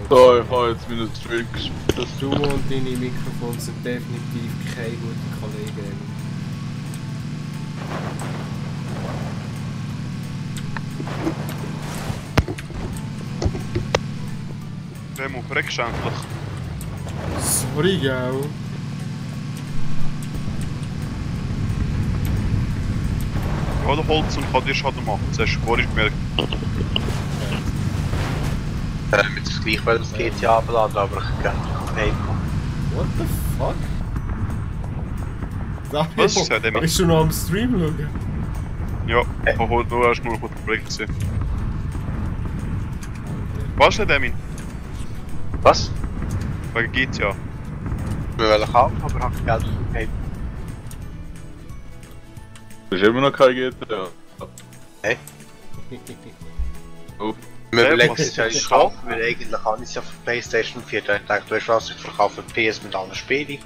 So, ich habe jetzt meinen Stream gespielt. Du und deine Mikrofone sind definitiv keine guten Kollegen. Remo, verreckst du endlich? Sorry, gell? Ich habe Holz und kann dir Schaden machen, das hast du vorhin gemerkt. Mit das gleiche weil das GTA abladen, aber ich kann nicht heimkommen. What the fuck? Sag Was mal, ist das denn? bist du noch am Stream schauen? Ja, ich habe nur erst nur kurz Blick gesehen. Was ist denn, Demin? Was? Wegen GTA. Wir wollen kaufen, aber ich habe kein Geld für heim. Du bist immer noch kein GTA. Hey? Oh. Wir Ja, überlegen was uns ja ist nicht das? kaufen, weil eigentlich habe ich es ja für Playstation 4. Da ich dachte, weißt du was, ich verkaufe PS mit allen Spielen.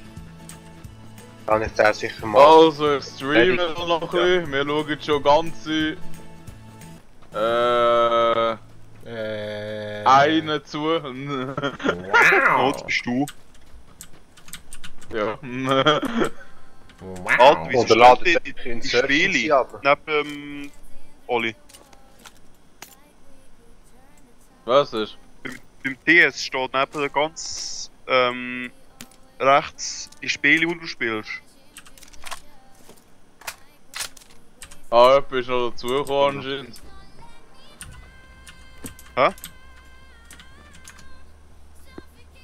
Kann ich da sicher mal... Also, ich streame noch ein bisschen. Wir schauen schon ganze. Einen zu. Holz bist du. Ja. Alter, wieso Oder laden steht sie die in Spiele ab? neben Oli? Was ist? Beim DS steht neben ganz rechts die Spiele, die du spielst. Ah, jemand ist noch dazugekommen anscheinend.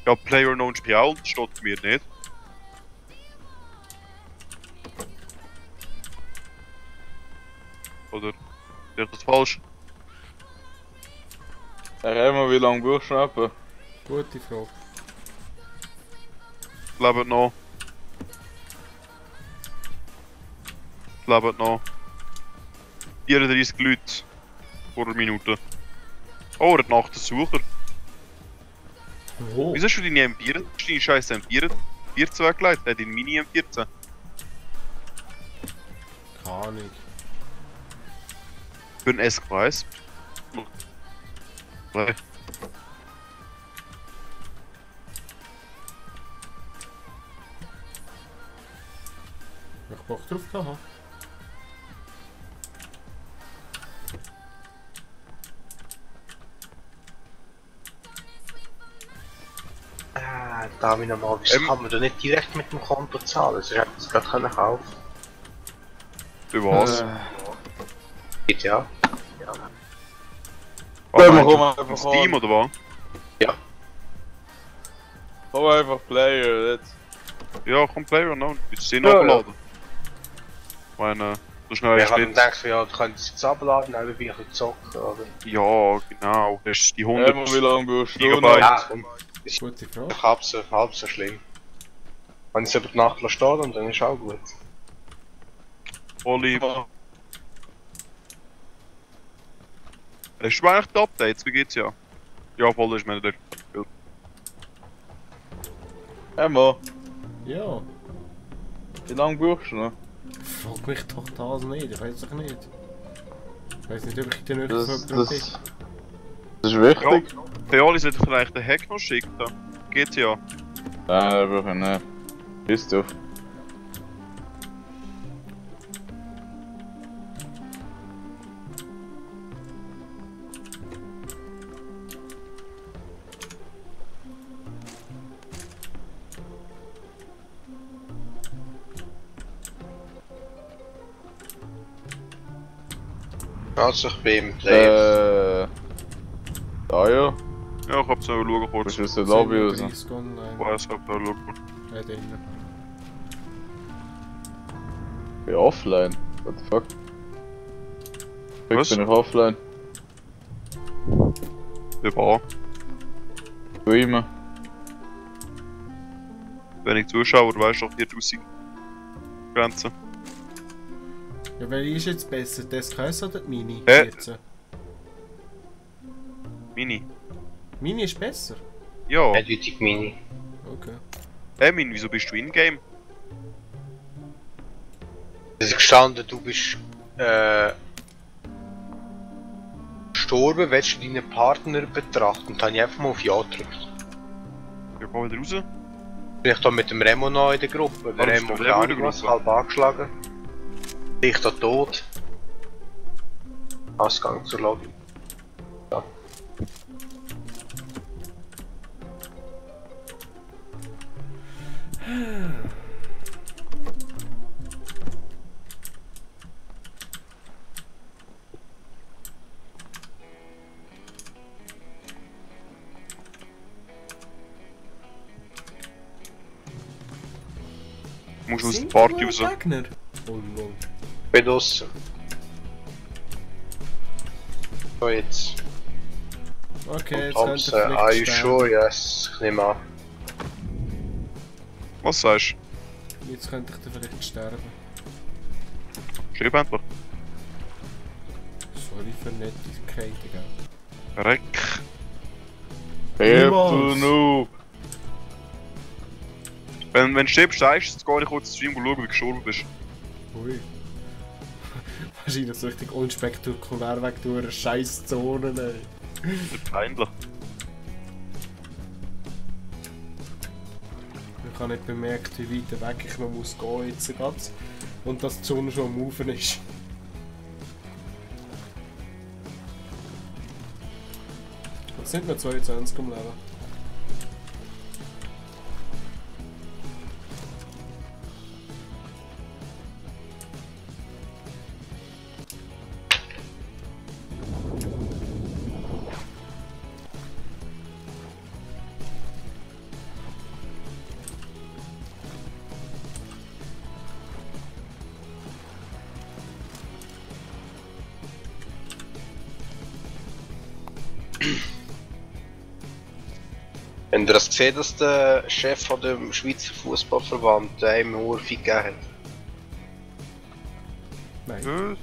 Ja, PlayerUnknown Spiel auch, das steht bei mir nicht. Oder ist das falsch? Herr Emma, wie lange brauchst du noch etwa? Gute Frage. Lebt noch. Lebt noch. 34 Leute. Vor einer Minute. Oh, er hat nach der Sucher. Wo? Wieso hast du deine M4? Hast du deine scheiße M4 weggelegt? Er hat deine Mini M14. Keine Ahnung. Für ein SKS. Nein. Ich Bock drauf gehabt. Darf ich nochmal, wieso kann man da nicht direkt mit dem Konto zahlen? Sonst hätte ich es gerade kaufen können. Für was? Geht ja. wir meinst du? kommen einfach Steam an. oder was? Komm einfach Player, jetzt. Ja, komm Player noch. Willst du den Ja, abladen? Ich meine, so schnell Ich ist habe nicht. gedacht, ja, du könntest es jetzt abladen, dann bin ich ein bisschen zocken, oder? Ja, genau. Das ist die 100 Wie lange brauchst du Gigabyte. noch? Ja, komm, ist Gute Frage. doch halb so schlimm. Wenn ich es über die Nacht stehen und dann ist auch gut. Oliver. Hast du eigentlich die Updates? Wie geht's ja? Ja, voll ist mir nicht. Emma, Ja. wie lange brauchst du noch? Frag mich doch das nicht, ich weiß doch nicht. Ich weiß nicht, ob ich den nicht Das bin. ist wichtig. Für alle sollte ich vielleicht den Hack noch schicken. Geht's ja. Nein, brauch ich nicht. Bist du? Also ich bin im Player. Da ja. Ja, ich hab's noch schauen kurz. Bist du aus der Lobby raus? 37 online. Weiß, ich hab da schauen kurz. Ja, drinnen. Ich bin offline. What the fuck? Was? Bin ich offline? Der war. Streamen. Wenn ich Zuschauer weißt du doch 4000 Grenzen. Ja, welche ist jetzt besser? Die SKS oder die Mini? Hä? Jetzt? Mini. Mini ist besser? Ja. Eindeutig Mini. Okay. Emin, wieso bist du in-game? Es ist gestanden, du bist gestorben, willst du deinen Partner betrachten? Und dann habe ich einfach mal auf Ja gedrückt. Ja, geh wieder raus. Bin ich da mit dem Remo noch in der Gruppe? Der Warum ist Remo, der keine Remo in Ahnung der was, Gruppe? halb angeschlagen. Ich da tot. Ausgang zur Lobby. Ja. Du musst aus der Sind Party nur raus. Gegner? Oh lol. Bin draussen. So jetzt. Okay, jetzt Thompson, könnte are ich you vielleicht sure? Yes, ich nehme an. Was sagst sterben. Jetzt könnte ich dann vielleicht sterben. du? Schreib endlich. Sorry für Nettigkeiten, gell? Reck. Careful noob. Wenn du stirbst, sagst du, jetzt gehe ich kurz streamen und schauen, wie du gestorben bist. Ui. Wahrscheinlich so richtig unspektakulär weg durch eine scheiß Zone, ey. Das ist peinlich. Ich habe nicht bemerkt, wie weit weg ich noch muss gehen jetzt geht's. Und dass die Sonne schon am Maufen ist. Jetzt sind wir 22 am Leben. Habt ihr das gesehen, dass der Chef von dem Schweizer Fußballverband ihm eine Ohrfeige gegeben hat? Nein.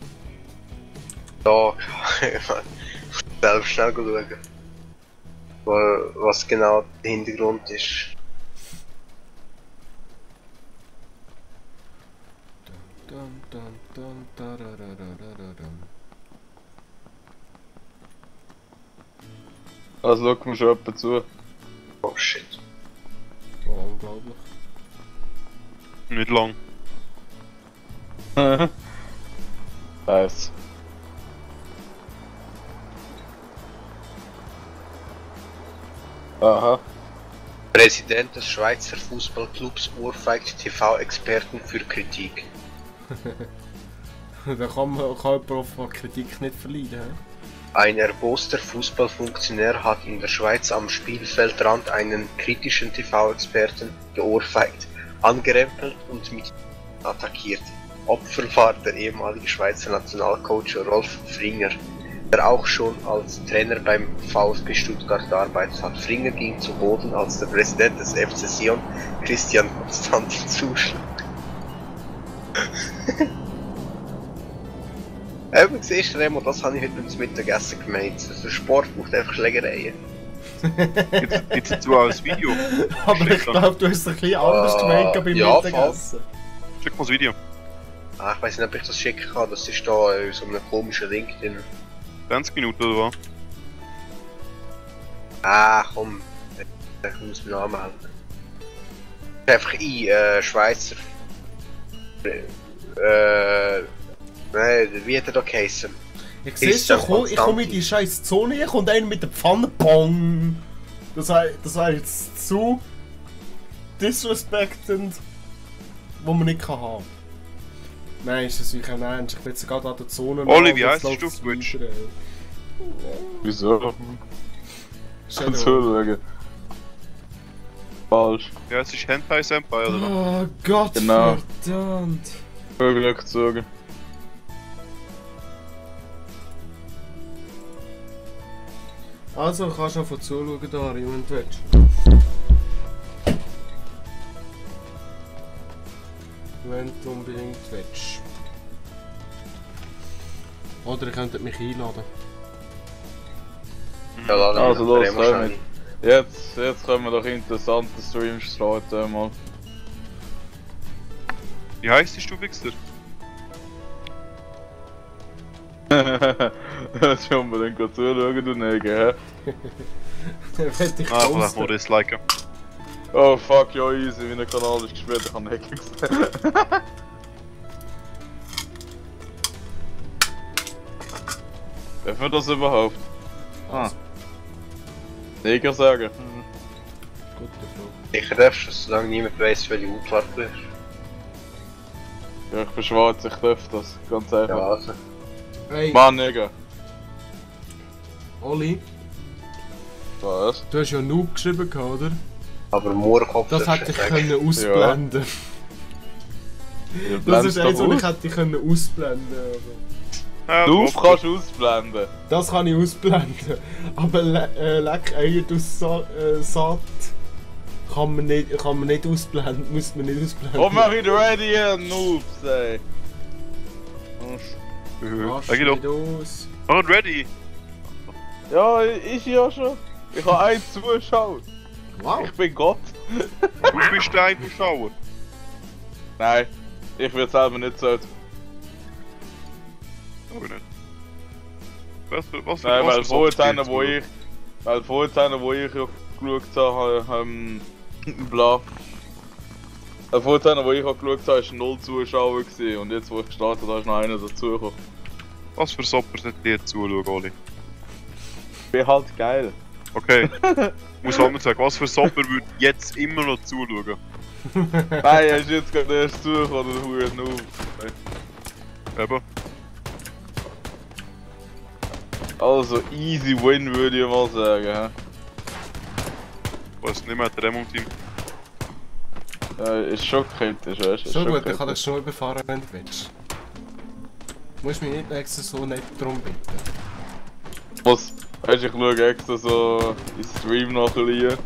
Da, selbst schnell schauen. Was genau der Hintergrund ist. Dum, dum, dum, dararararararam. Also schau mir schon jemand zu. Oh shit. Oh, unglaublich. Nicht lang. Nice. Aha. Präsident des Schweizer Fußballclubs ohrfeigt TV-Experten für Kritik. Da kann jemand auf Kritik nicht verleiden. He? Ein erboster Fußballfunktionär hat in der Schweiz am Spielfeldrand einen kritischen TV-Experten geohrfeigt, angerempelt und mit attackiert. Opfer war der ehemalige Schweizer Nationalcoach Rolf Fringer, der auch schon als Trainer beim VfB Stuttgart gearbeitet hat. Fringer ging zu Boden, als der Präsident des FC Sion, Christian Constantin, zuschlug. Eben, siehst du, Remo, das habe ich heute beim Mittagessen gemeint. Der Sport braucht einfach Schlägereien. Jetzt dazu auch ein Video. Aber ich glaube, du hast es ein bisschen anders gemeint beim ja, Mittagessen. Schick mal das Video. Ah, ich weiß nicht, ob ich das schicken kann. Das ist da in so einem komischen Link drin. 20 Minuten oder was? Ah, komm. Ich muss mich noch anmelden. Einfach Schweizer. Nein, wie hat er da geheißen? Ich sehe es schon, ich komme in die scheiß Zone, ich komme einer mit der Pfanne, Pong! Das war jetzt zu disrespectend, wo man nicht kann haben. Nein, ist das wirklich ernst, ich bin jetzt gerade an der Zone. Oli, wie heisst du auf Twitch? Wieso? Shadow. Zuschauen. Falsch. Ja, es ist Hentai Senpai oder was? Oh Gott, Genau. verdammt! Glück gezogen. Also kannst du einfach zuschauen, Dari, wenn du willst. Wenn du unbedingt willst. Oder ihr könntet mich einladen. Ja, laden Also los, Remo hör schnell. mit. Jetzt können wir doch interessante Streams starten einmal. Wie heisst du, Wichser? Das ist unbedingt gut zuschauen, du Neger, hä? Wenn ich Ah, ich will posten. mal disliken. Oh fuck, ja easy, wie ein Kanal ist gespielt, ich kann Hacking gesehen. Dürfen wir das überhaupt? Ah. Neger sagen. Gute Frage. Sicher darfst du, solange niemand weiss, welche Hautfarbe du hast. Ja, ich bin schwarz, ich darf das, ganz einfach. Ja, also. Hey, Mann, Neger. Oli, Was? du hast ja Noob geschrieben, oder? Aber Moorkopf Das darfst hätte du ich sagen. können ausblenden. Ihr Das blendet ist eins, doch was ich aus. hätte können ausblenden. Ja, Du doch. kannst ausblenden. Das kann ich ausblenden. Aber leck Eier aus Saat kann man nicht ausblenden. Muss man nicht ausblenden. Oh, mach ich ready, ihr Noobs, ey. Rasch Sag ich doch. nicht aus. Oh, ready! Ja, ich ja schon. Ich habe einen Zuschauer. Wow. Ich bin Gott. Du bist der Zuschauer. Nein, ich will selber nicht so. Aber nicht. Was Nein, weil Songs vorhin, spielst wo du? ich ja geschaut habe, bla. Vorhin, wo ich auch geschaut habe, war 0 Zuschauer gewesen. Und jetzt, wo ich gestartet habe, ist noch einer dazugekommen. Was für Sopper sind dir zuschauen, Oli? Ich bin halt geil. Okay. Muss auch mal sagen, was für Sopper würde jetzt immer noch zuschauen? Nein, er ist jetzt gerade erst zugekommen, der Huren Noob. Eben. Also, easy win würde ich mal sagen. Was nicht mehr der Remo-Team. Ist schon kritisch, weißt du? So gut, ich kann dich schon überfahren, wenn du willst. Du musst mich nicht extra so nett darum bitten. Was? Weißt du, ich schaue extra so in Stream nach ein bisschen.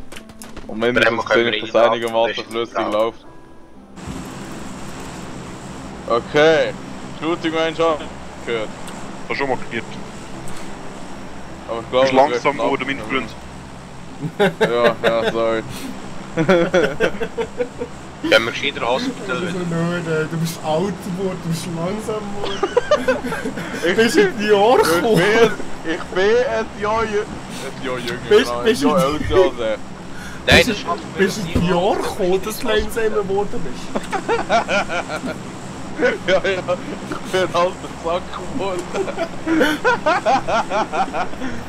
Und mindestens sehe ich, dass einigermaßen flüssig läuft. Okay, Shooting Range gehört. Das ist schon mal geklärt. Aber ich Du glaube, bist langsam geworden, mein Freund. Ja, sorry. Wenn wir gescheiter Hospital will. Du bist alt geworden, du bist langsam geworden. Du bist in die Jahre gekommen. Ich bin ein Jahr jünger. Bist Jahr älter als er. Nein, das schaffen wir Bist in die Jahre gekommen, dass du langsamer geworden bist. Ja, ich bin ein alter Sack geworden.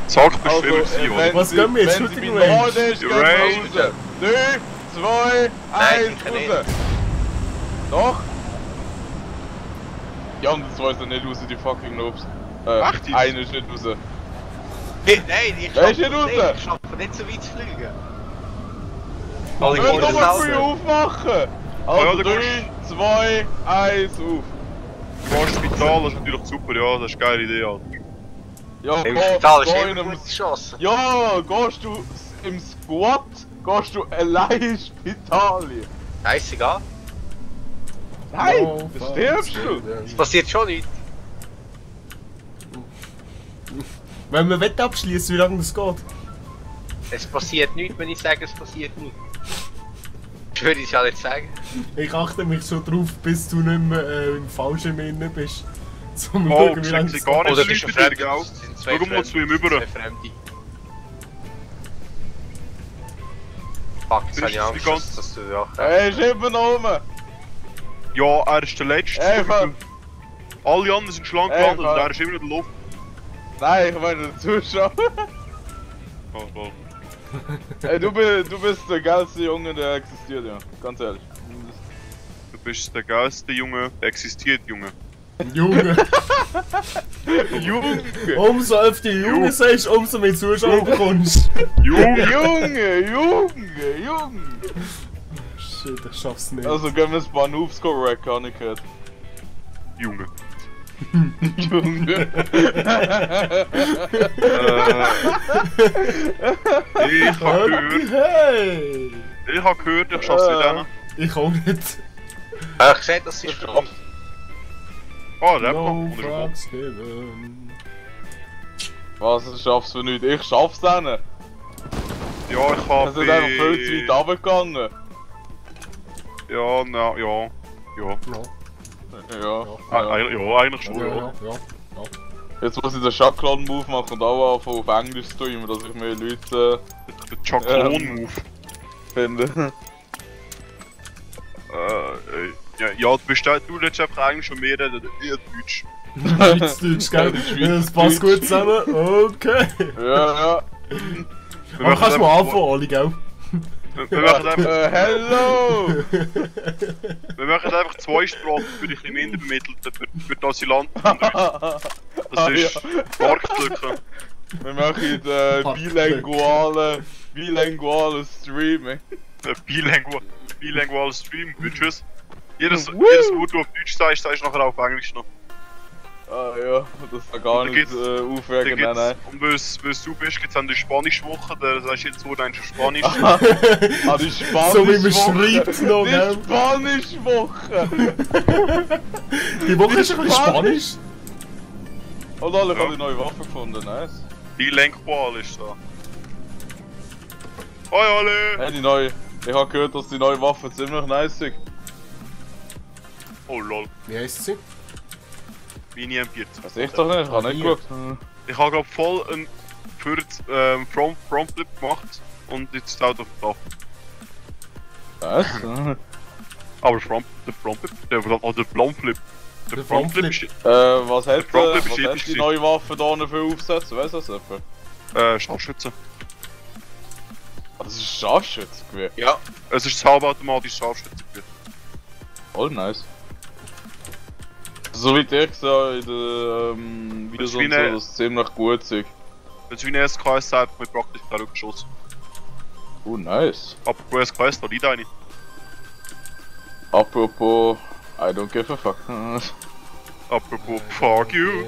Sag bestimmt sie, oder? Was gehen wir jetzt? Wenn Shooting sie Range? Norden ist, gehen wir raus. 3, 2, 1, sicher nicht. raus. Doch? Die anderen zwei sind nicht raus, die fucking Noobs. Ach, die- Einer ist nicht raus. Nein, ich Wer ist schaffe hier raus? nicht. Ich schaffe nicht so weit zu fliegen. Alle Wir müssen gehen nochmal raus. früh aufmachen! Ja, Also du 3, 2, 1, auf! Das Spital, das ist natürlich super, ja, das ist eine geile Idee, Alter. Ja, Im geh Spital ist in immer einem- gute Chance. Ja, gehst du im Squad, gehst du allein ins Spital. Scheißegal. Nein, No da stirbst du! Es passiert schon nichts. Wenn wir Wett abschließen, wie lange das geht. Es passiert nichts, wenn ich sage, es passiert nichts. Ich würde es ja nicht sagen. Ich achte mich schon drauf, bis du nicht mehr im Fallschirm drin bist. Zum Oh, schauen, wie lange sie es gar geht. nicht Oder bist du Leute fremd? dir, gell? Das sind zwei Schau mal zu ihm Fremde, rüber. zwei Fremde. Fuck, jetzt habe ich Ist Angst, die ganze- dass du ja... Er ist immer noch oben! Ja, er ist der Letzte. Einfach. Alle anderen sind schlank Einfach. gelandet und er ist immer noch in der Luft. Nein, ich meine der Zuschauer. Oh, oh. Ey, du bist der geilste Junge, der existiert, ja. Ganz ehrlich. Du bist der geilste Junge, der existiert, Junge. Junge. Junge! Umso öfter Junge sagst, umso mehr Zuschauer bekommst. Junge! Junge! Shit, ich schaff's nicht. Also gehen wir ein paar Noobs correct, habe ich gehört. Junge. Junge! Ich hab gehört, Hey! ich schaff's nicht an. Ich auch nicht. Ich sehe, das ist für uns. Oh, der No kommt fucks given. Was, das schaffst du nicht? Ich schaff's dann! Ja, ich Wir hab sind einfach viel zu weit runtergegangen. Ja, na, ja. Ja. Ja, Ja. Eigentlich schon, ja. ja. Jetzt muss ich den Schaklan-Move machen und auch anfangen auf Englisch streamen, dass ich mehr Leute Der Chaklon-Move. finde. Ja, du hättest einfach eigentlich schon mehr reden, eher Deutsch. Schweizdeutsch, gell? Das passt gut zusammen. Okay. Ja. Aber kannst du mal anfangen, Oli, gell? Wir machen einfach, Hello! wir machen einfach zwei Sprachen für die ein bisschen minder bemittelten, für die Asylanten von uns. Das ist Marktlücke. Wir machen bilingualen Streaming. Bilingual Stream, Bitches. Jedes Wort, du auf Deutsch sagst du nachher auf Englisch noch. Ah ja, das kann gar Da nicht gibt's- aufregen, nein. Und weil es du bist, gibt es dann die Spanische-Woche, da sagst du jetzt Wort eigentlich Spanisch. Ah, die Spanisch-Woche! So wie man schreibt noch, Die gell? Spanisch-Woche! Die Woche ist ein bisschen Spanisch. Oh lol, ich Ja. habe die neue Waffe gefunden, nice. Bilingual ist da. Hoi alle! Hey, die neue. Ich habe gehört, dass die neue Waffe ziemlich nice ist. Oh lol, Wie heisst sie? Mini M40. Weiß ich doch nicht, ich habe nicht Hier. geschaut. Ich habe gerade voll einen Frontflip gemacht und jetzt steht auf der Was? Aber der Frontflip, der Frontflip. Der Der Frontflip Frontflip. ist Was hat Frontflip ist die episch neue Waffe da für Aufsätze? Weißt du das etwa? Scharfschütze. Ah, das ist Scharfschützengewehr. Ja, Es ist das halbautomatisches Scharfschützengewehr. Voll nice. So wie ich gesehen in den Videos Das ist wie und so, eine- dass es ziemlich gut ist. Das ist wie ein SKS sagt mit praktisch kein Rückenschuss. Nice. Apropos SKS, da liegt eine. Apropos, I don't give a fuck. Apropos fuck you.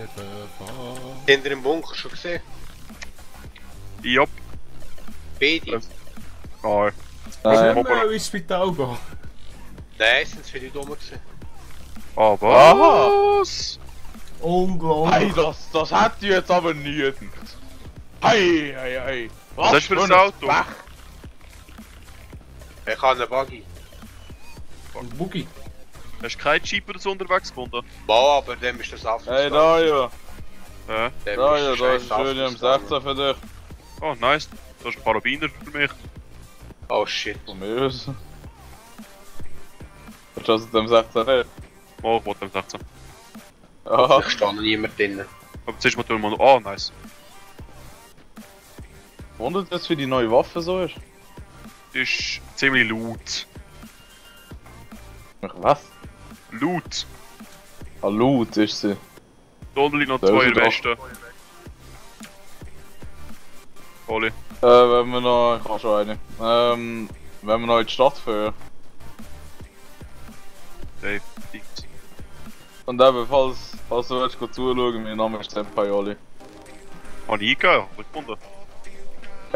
hinter im Bunker schon gesehen. Jupp. Beide. Ah, Nein. Nein. Wir ins Spital gehen. Nein, sind viele dumm gewesen. Aber was? Unglaublich. Hey, das hätte ich jetzt aber nie gedacht. Hey, hey, hey. Was hast du für ein Auto? Pech. Ich habe einen Buggy. Ein Boogie. Hast du keinen Jeep oder so unterwegs gefunden? Boah, aber dem ist das After. Hey, Dario. Ja. Dario, da ist schön im 16 für dich. Oh, nice. Das ist ein Karabiner für mich. Oh shit. Von mir aus. Hast du also dem 16 nicht? Oh, ich wollte am 16. Aha. Ich stehe noch niemand drin. Aber zuerst mal tun wir noch. Oh, nice. Wundert es, wie die neue Waffe so ist? Das ist ziemlich laut. Was? Laut. Ah, Loot ist sie. Da unten liegen noch Da ist zwei er doch. Westen. Oli. Wenn wir noch. Ich habe schon eine. Wenn wir noch in die Stadt fahren. Dave. Dings. Und eben, falls du willst, zuschauen, mein Name ist Senpai Oli. Habe ich eingegeben? Hab ich gefunden.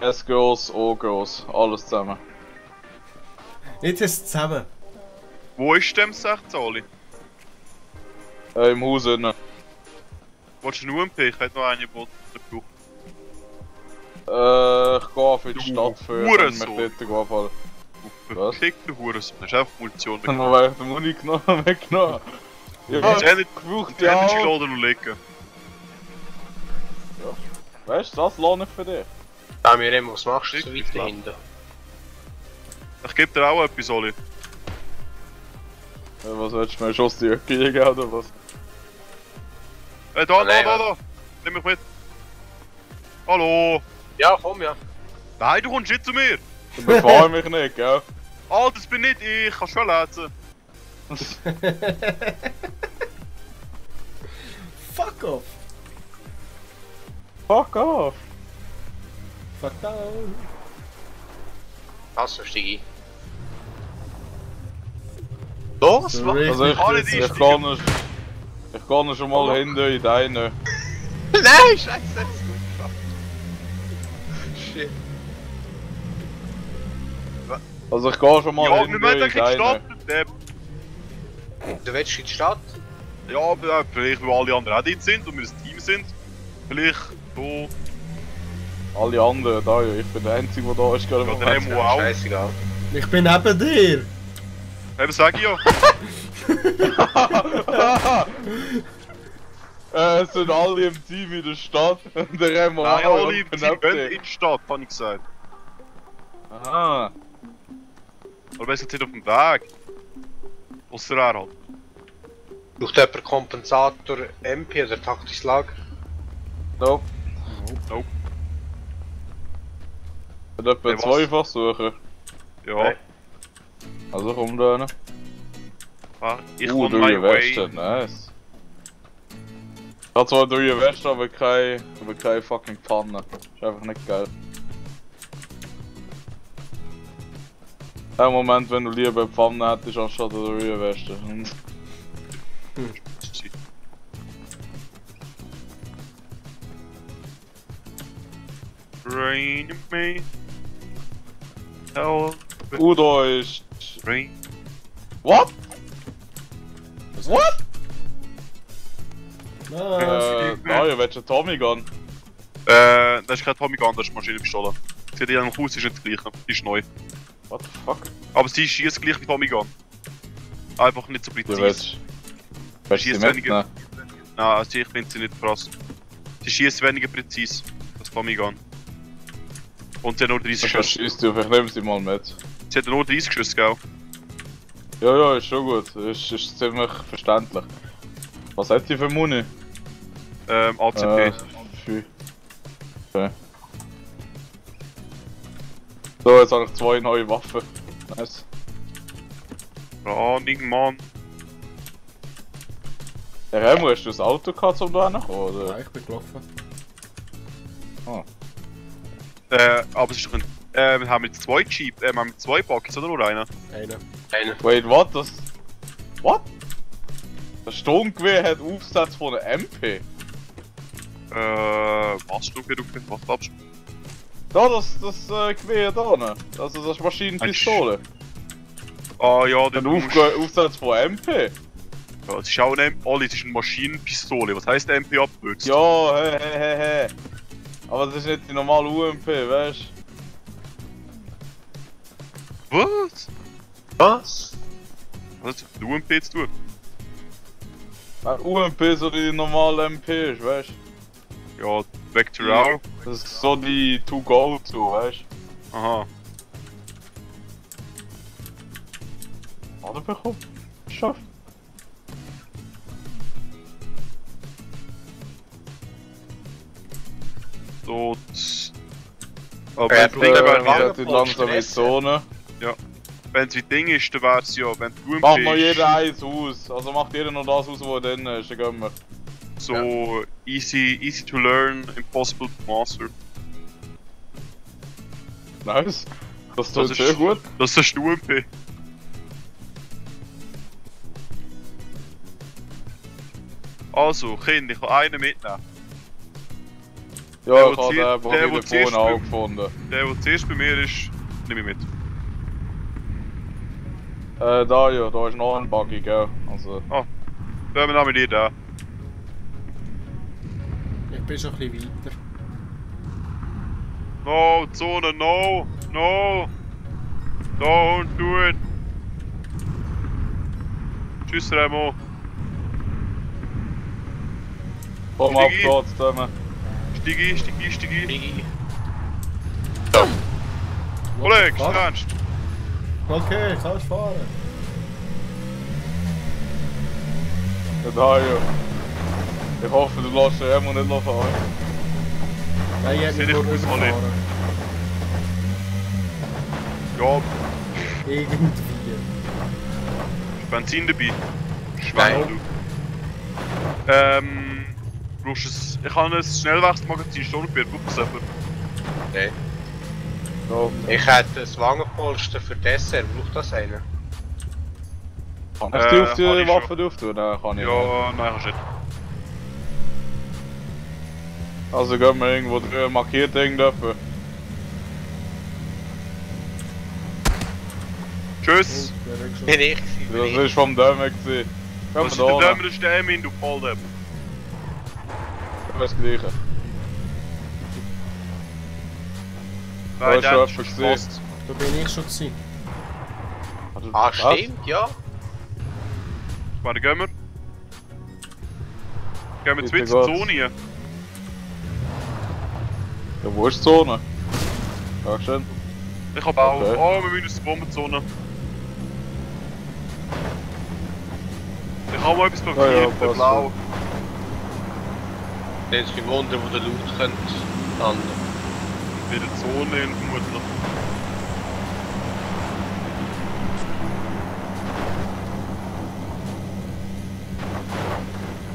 S-Girls, O-Girls, alles zusammen. Jetzt ist es zusammen. Wo ist dem 16, Oli? Im Haus innen. Wolltest du nur einen P? Ich hätte noch einen, der braucht. Ich gehe auf in die Du Stadt fahren, Hurensohn. wenn mich dort anfallen. Was? Verfickte Hurensohn. Das ist einfach Munition. Dann haben wir die Muni genommen, weggenommen. Ja, Das ist nicht gebraucht die ja Energy auch. Loader noch liegen. Weißt du, das lohnt nicht für dich. Da mir immer, was machst du so Wirklich weit klar. dahinter? Ich gebe dir auch etwas, Oli. Was willst du mir Schuss die Öcke geben oder was? Da, Nein, da. Nimm mich mit. Hallo. Ja, komm ja. Nein, du kommst nicht zu mir. Du befahren mich nicht, gell? Ah, das bin nicht ich. Kannst schon lesen. Fuck off. Fuck off! Fuck down. Also steig ein. Los, So was? richtig. Also Alle ich die kann nicht schon mal hinter in deine. Nein, scheiße. Shit. Also ich gehe schon mal Ja, wir hinter müssen in in die Stadt. deine. Du willst in die Stadt? Ja, aber vielleicht, weil alle anderen auch dort sind und wir ein Team sind. Vielleicht so. Alle anderen, da ja, ich bin der Einzige, der da ist gerade im Ja, der Moment. Emo auch. Scheißegal. Ich bin neben dir. Eben sag ich ja. Es sind alle im Team in der Stadt und der Remo Nein, auch, alle und sind knapp in die Stadt, habe ich gesagt. Aha. Aber wir sind nicht auf dem Weg. Ausser er halt. Braucht jemand Kompensator MP oder taktisches Lager? Nope. Nope. Ich würde etwa Hey, was? zweifach suchen. Ja. Nein. Also komm da hin. Ich on du my way. Weste, nice. Ich hab zwar drei Westen, aber keine fucking Pfanne. Ist einfach nicht geil. Ein Moment, wenn du lieber eine Pfanne hättest anstatt eine drei Westen. Rain me. Hell. Da ist... Rain. What? What? Ah, Ja, willst du einen Tommy Gun? Das ist kein Tommy Gun, das ist Maschinenpistole. Sie hat am Haus ist nicht das gleiche. Die ist neu. What the fuck? Aber sie schießt gleich wie Tommy Gun. Einfach nicht so Du präzise. willst du sie Schießt mitnehmen? Nein, also ich finde sie nicht krass. Sie schießt weniger präzise als Tommy Gun. Und sie hat nur 30 Das Schüsse. schießt du, ich nehme sie mal mit. Sie hat nur 30 Schüsse, gell? Ja, ist schon gut. Ist ziemlich verständlich. Was hat die für Muni? ACP. Fü. Okay. So, jetzt habe ich zwei neue Waffen. Nice. Running, Mann. Herr Remo, hast du das Auto gehabt, um da hinzukommen, oder? ja, ich bin gelaufen. Aber es ist doch ein. Wir haben jetzt zwei Jeep, wir haben zwei Buckets oder nur einen? Einer. Wait, what? Das... What? Das Sturmgewehr hat Aufsatz von einer MP? Was du, was glaubst du? Da, das Gewehr da ne? Also das ist Maschinenpistole. Ah ja, Den dann musst Aufsatz von MP. Ja, es ist auch eine Oli, es ist eine Maschinenpistole. Was heisst MP abgekürzt? Ja, hey. Aber das ist nicht die normale UMP, weißt du? Was? Was? Was hat mit UMP zu tun? UMP so die normale MP ist, weißt du? Ja, Vector auch. Das ist so die To-Go-To, weißt du? Aha. Oder bekommen? Schafft. Dort. Aber Ja, wenn das Ding wäre Wagen- Die langsam in die Zone. wenn es wie Ding ist, dann wäre es ja, wenn die UMP Macht noch ist, jeder eins aus. Also macht jeder noch das aus, was drin ist, dann gehen wir. so easy to learn, impossible to master. Nice. Das Das tut ist- sehr gut. Das ist die UMP. Also, Kind, ich kann einen mitnehmen. Ja, Der, ich wo habe zuerst- den der, wo Profil zuerst vorne auch beim- gefunden. Der, der zuerst bei mir ist, nehme ich mit. Da ja, da ist noch ein Buggy, gell? Also. Dann nehmen wir den da. Ich bin schon ein bisschen weiter. No, Zone, no! Don't do it! Tschüss, Remo. Komm ab Digi. dort zusammen. Stieg ein. Biggie. Kollege, What the fuck? ernst? Okay, kannst fahren. Ja, da ja. Ich hoffe, du lässt den Emo nicht fahren. Nein, ich hätte Sehe mich ich nur gut, rübergefahren. Ja, Irgendwie. ist Benzin dabei. Nein. Brauchst du es? Ich habe ein Schnellwechselmagazin, Sturmbier, brauchst du es etwa? Nein. Ja. Ich hätte ein Wangenpolster für Dessert. Braucht das einen? Kann ich die auf die kann ich Waffe schon. drauf tun? Nein, kann ich nicht. Ja, nein, kannst du nicht. Also gehen wir irgendwo drüber markiert irgendetwas. Tschüss! Bin ich. Das ist vom Dämmen gewesen. Gehen Was ist wir der da Dämmer, das ist der Emin, du Volldepp. Das Gleiche. Nein, Da der ist ist schon schon gesehen. fast. Da bin ich schon gewesen. Ah, stimmt, ja. Warte, gehen wir? Gehen wir Bitte jetzt zur Gott. Zone hier? Ja, wo ist die Zone? Dankeschön. Ich hab auch. Okay. Oh, wir müssen aus der Bombenzone. Ich habe mal etwas Ja, blockiert, passt blau. Dann ist kein Wunder, wo der Loot könnte landen. In der Zone vermutlich.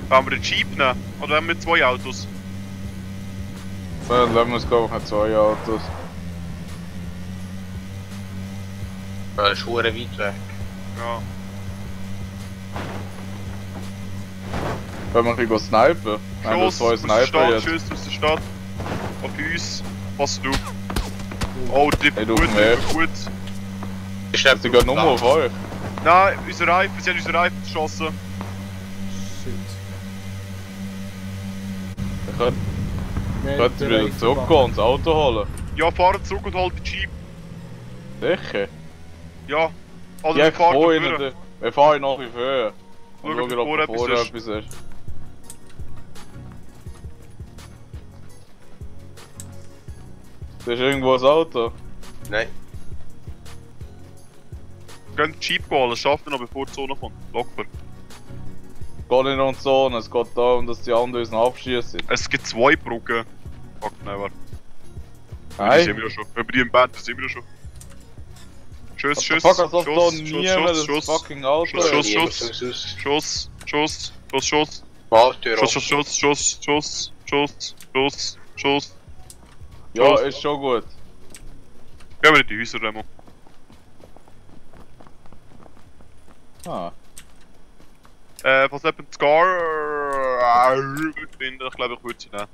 Wollen wir den Jeep nehmen? Oder haben wir zwei Autos? Dann lassen wir uns glaube ich nicht zwei Autos. Das ist verdammt weit weg. Ja. Können wir ein bisschen snipen? Wir haben Schuss zwei aus der Sniper Stadt, jetzt. Schuss aus der Stadt. Auf uns. Pass du. Oh, die Hey, du gut, mehr. gut. Ist Sie gehen nur auf euch. Nein, unsere Reifen, sie haben unsere Reifen geschossen. Shit. Wir können Wir könnten den wieder Reifen zurückgehen und das Auto holen. Ja, fahren zurück und halt den Jeep. Sicher? Ja. Also Ja, wir fahren vor noch ihnen. durch. Wir fahren noch in Höhe. Und Schauen, schauen, ob bevor da etwas vorne ist. etwas ist. Da ist irgendwo ein Auto. Nein. Wir gehen den Jeep holen, das schaffen wir noch bevor die Zone kommt. Locker. Geht nicht um die Zone, es geht darum, dass die anderen uns noch abschießen. Es gibt zwei Brücken. Fuck, nein, warte. Die sind Nein? wir ja schon. Über die im Band sind wir ja schon. Schuss, What the Schuss, fuck, als ob da Schuss, niemand das Schuss, fucking Auto Schuss, ist. Schuss, Niemand Schuss. soll es aus. Schuss, Schuss, Schuss, Schuss, Balltür Schuss, offen. Schuss, Schuss, Schuss, Schuss, Schuss, Schuss. Ja, ist schon gut. Gehen wir in die Häuser, Remo. Ah. Was jemand Scar finden, ich glaube, ich würde sie nehmen.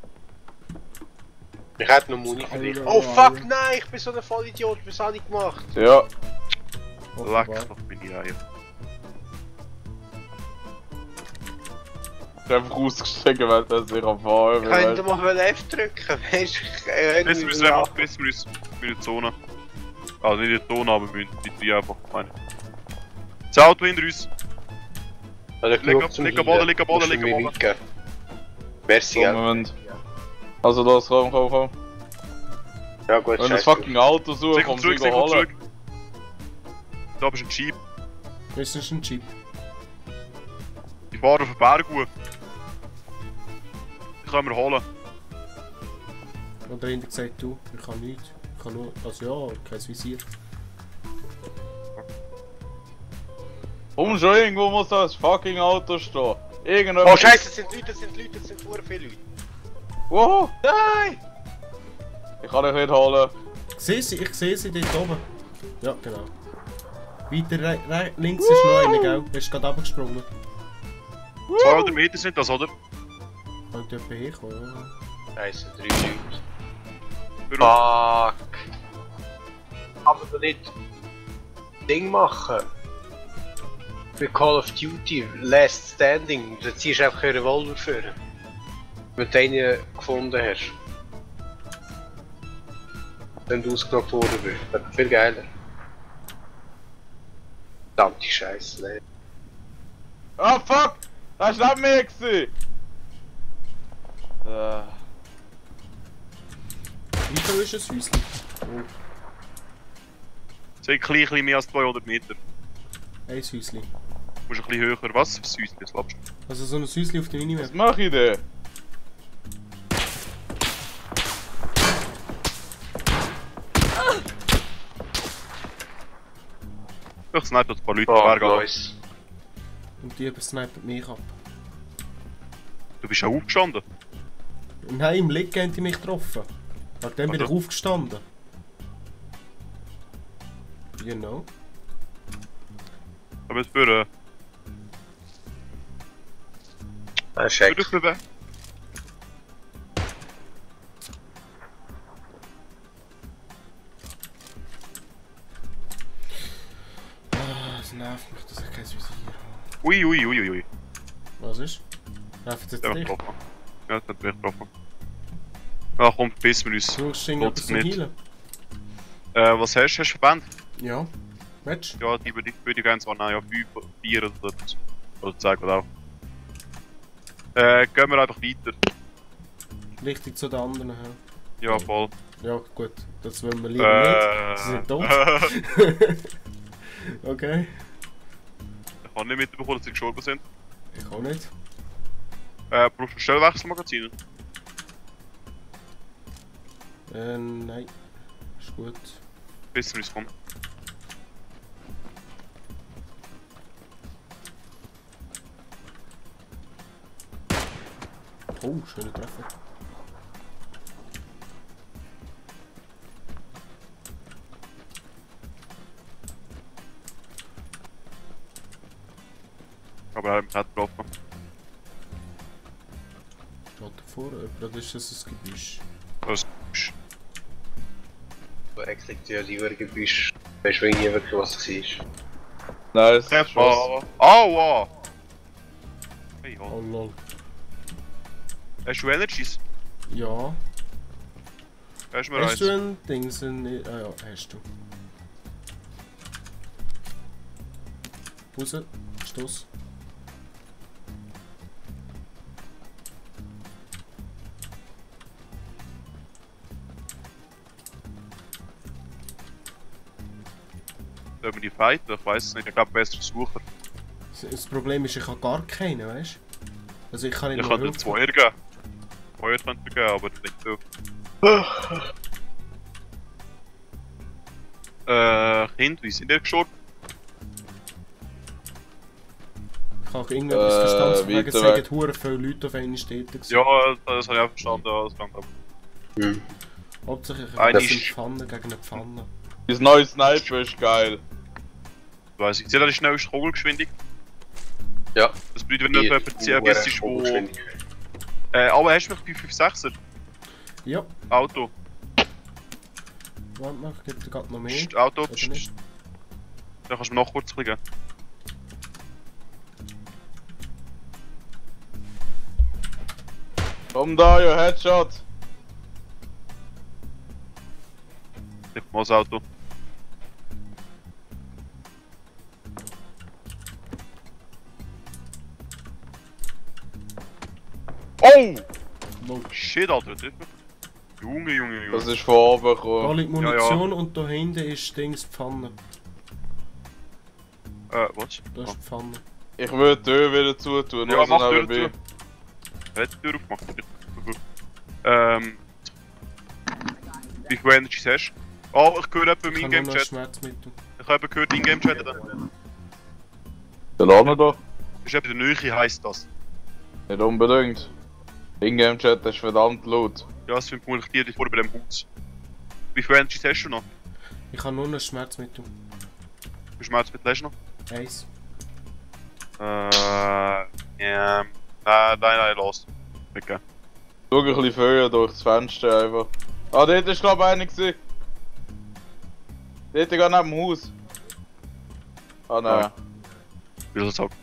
Ich hätte noch Muni für dich. Oh fuck, nein, ich bin so ein Vollidiot, was habe ich gemacht? Ja. Leck doch meine Eier. Ich hab einfach ausgestiegen, weil das sich am Fahren Ich könnte mal F drücken, weißt du? Jetzt müssen wir einfach besser in die Zone. Also nicht in die Zone, aber wir müssen die einfach meine. Das Auto hinter uns. Leg am Boden, leg am Boden, leg am Boden. Merci, gell? Moment. Also los, komm. Ja gut, Wenn du das fucking Auto suchst, kommst du wieder holen. Da ist ein Jeep. Das ist ein Jeep. Ich fahre auf den Berg hoch. Ich kann mir holen. Und der Inder gesagt, du, ich kann nichts. Ich kann nur, also ja, kein Visier. Komm schon, irgendwo muss das fucking Auto stehen. Oh scheiße, es sind Leute, es sind sehr viele Leute. Wow! Nein! Ich kann dich nicht holen. Ich sehe sie dort oben. Ja, genau. Weiter links ist noch einer, gell? Du bist gerade runtergesprungen. 200 Meter sind das, oder? Könnte jemand herkommen, ja. Scheiße, 3 Leute. Fuck! Aber doch nicht Ding machen. Bei Call of Duty, Last Standing, da ziehst du einfach einen Revolver für. Wenn du einen gefunden hast. Wenn du ausgenockt worden bist. Das wäre viel geiler. Verdammte Scheiße, ne? Ah fuck! Das war neben mir gewesen! Wie viel ist ein Häuschen? Oh, Es sind ein bisschen mehr als 200 Meter. ein Häuschen. Du musst ein bisschen höher. Was für Süß, das glaubst du? Also so ein Häuschen auf der Minimap. Was mach ich denn? Ich snipe ein paar Leute am Berg an. Nice. Und die snipern mich ab. Du bist auch aufgestanden. Nein, im Liegen haben die mich getroffen. Nachdem bin ich aufgestanden. Genau. Aber jetzt für Check. weg. Es nervt mich, dass ich kein Visier habe. Ui. Was ist? Nervt es jetzt Der hat mich dich? getroffen. Ja, das hat mich getroffen. Ah komm, verpissen wir uns. Suchst du Lohnt irgendetwas sich zum nicht. Heilen? Was hast du? Hast du Verband? Ja. Willst du? Ja, die würde ich gerne zwar nein, ja 5, 4 oder 10 oder auch. Gehen wir einfach weiter. Richtig zu den anderen. Ja, Ja, voll. ja gut. Das wollen wir lieber nicht. Sie sind tot. Okay. Ich habe nicht mitbekommen, dass sie gestorben sind. Ich auch nicht. Brauchst du Stellwechselmagazine? Nein. Ist gut. Bis wir uns kommen. Oh, schöner Treffer. Aber er hat mich nicht getroffen. Steht davor, oder ist das ein Gebüsch? Das ist Du existiert ja die Gebüsch. Weißt du nie wirklich, was es war. Nice. Treffer. Aua! Hey, ja. Oh lol. Hast du Energies? Ja. Hast du mir Hast eins? du ein Dings? Ah ja, hast du. Raus. Stoß. Sollen wir die fighten? Ich weiß es nicht. Ich glaube, besser Sucher. Das Problem ist, ich habe gar keinen, weißt du? Also ich kann nicht Ich mal könnte helfen. Zweier geben. Zweier könnte ich geben, aber nicht so. Kind, wie sind die gestorben? Ich habe irgendetwas verstanden, von wegen weiter es weg. sagen hure viele Leute auf einer Städte gewesen. Ja, das habe ich auch verstanden. Ja, das kann aber. Hauptsächlich Eine eine ist- Pfanne gegen eine Pfanne. Das neue Sniper ist geil. Weiss ich. Seht ihr die schnellste Kugelgeschwindigkeit? Ja. Das bedeutet, wenn du etwa CRS ist, wo. Aber hast du mich bei 5-6er? Ja, Auto. warte mal, ich gebe dir gerade noch mehr. Psst, Auto. Oder Psst, nicht? psst. Da kannst du mir noch kurz klicken. Komm da, ja, Headshot! Ich mal das Auto. Oh! Shit, Alter, das ist Junge, Junge, Junge. Das ist von oben Da gekommen. liegt Munition und da hinten ist Dings Pfanne. Was? Da ist die Pfanne. Ich will die Tür wieder zutun, Ja, nur so mach die Tür nebenbei. Wer hat die Tür aufgemacht? Wie viele Energies hast du? Oh, ich höre jemanden im Ich habe nur noch Ingame-Chat. Schmerzmittel. Ich habe gehört, Ingame-Chat. Der Lana doch? Ist eben in der Nähe, heisst das. Nicht unbedingt. Ingame-Chat ist verdammt laut. Ja, es sind vermutlich die vorne bei dem Haus. Wie viele Energies hast du noch? Ich habe nur noch Schmerzmittel. Wie viel Schmerzmittel hast du noch? 1. Nein, los. Okay. Schau ein bisschen früher durch das Fenster einfach. Ah, dort ist glaube ich einer gewesen. Dort gar neben dem Haus. Ah nein. Ah. Wie soll ich sagen?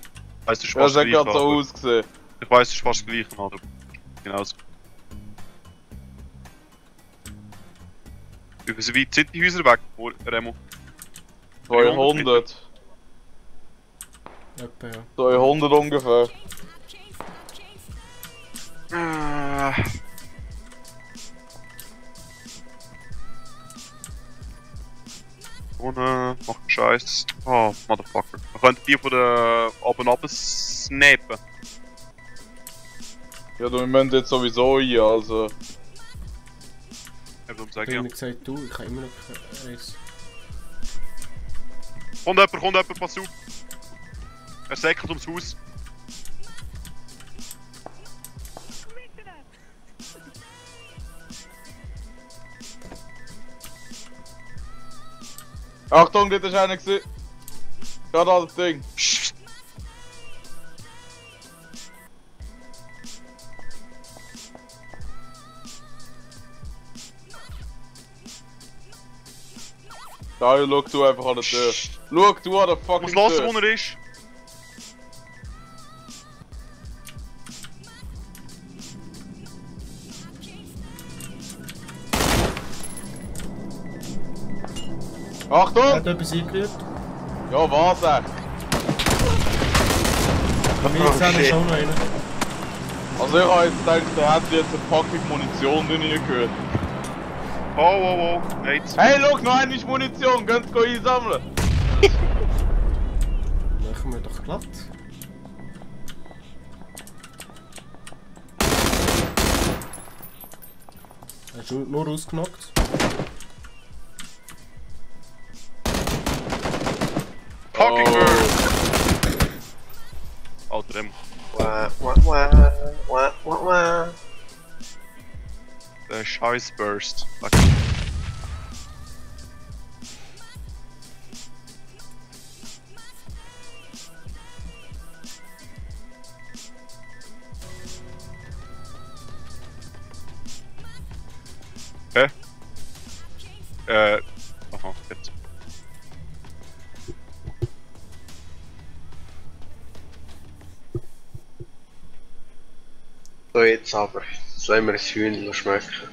Weißt du, Ja, das hat gerade so ausgesehen. Ich weiss, es ist fast das gleiche, aber genau so. Wie weit sind die Häuser weg, Remo? 200. Etwa, ja. 200 ungefähr. Ohne, mach Scheiß. Oh, Motherfucker. Wir können die von der oben ab snappen. Ja, du, wir müssen jetzt sowieso rein, also. Eben darum Ich sage habe ich. gesagt, du, ich habe immer noch eins. Kommt jemand, pass auf. Er säckelt ums Haus. Achtung, dort ist einer gewesen. Gerade an das Ding. Psst. Da, schau du einfach an der Tür. Schau du an der fucking Was los, Tür. wo er ist? Er Achtung! hat etwas eingerührt. Ja, was echt? Wir sehen schon noch einen. Also ich habe jetzt gedacht, der hat jetzt eine Packung Munition drin gehört. Oh, Jetzt. Hey, schau, noch eine Munition, könnt ihr einsammeln? Machen wir doch glatt. Hast du nur ausgenockt? Fucking Oh. bird! Alter, Remo. Der Scheiß Burst. Hä? Aha, jetzt. So, jetzt aber. Sollen wir ein Hühnchen schmecken?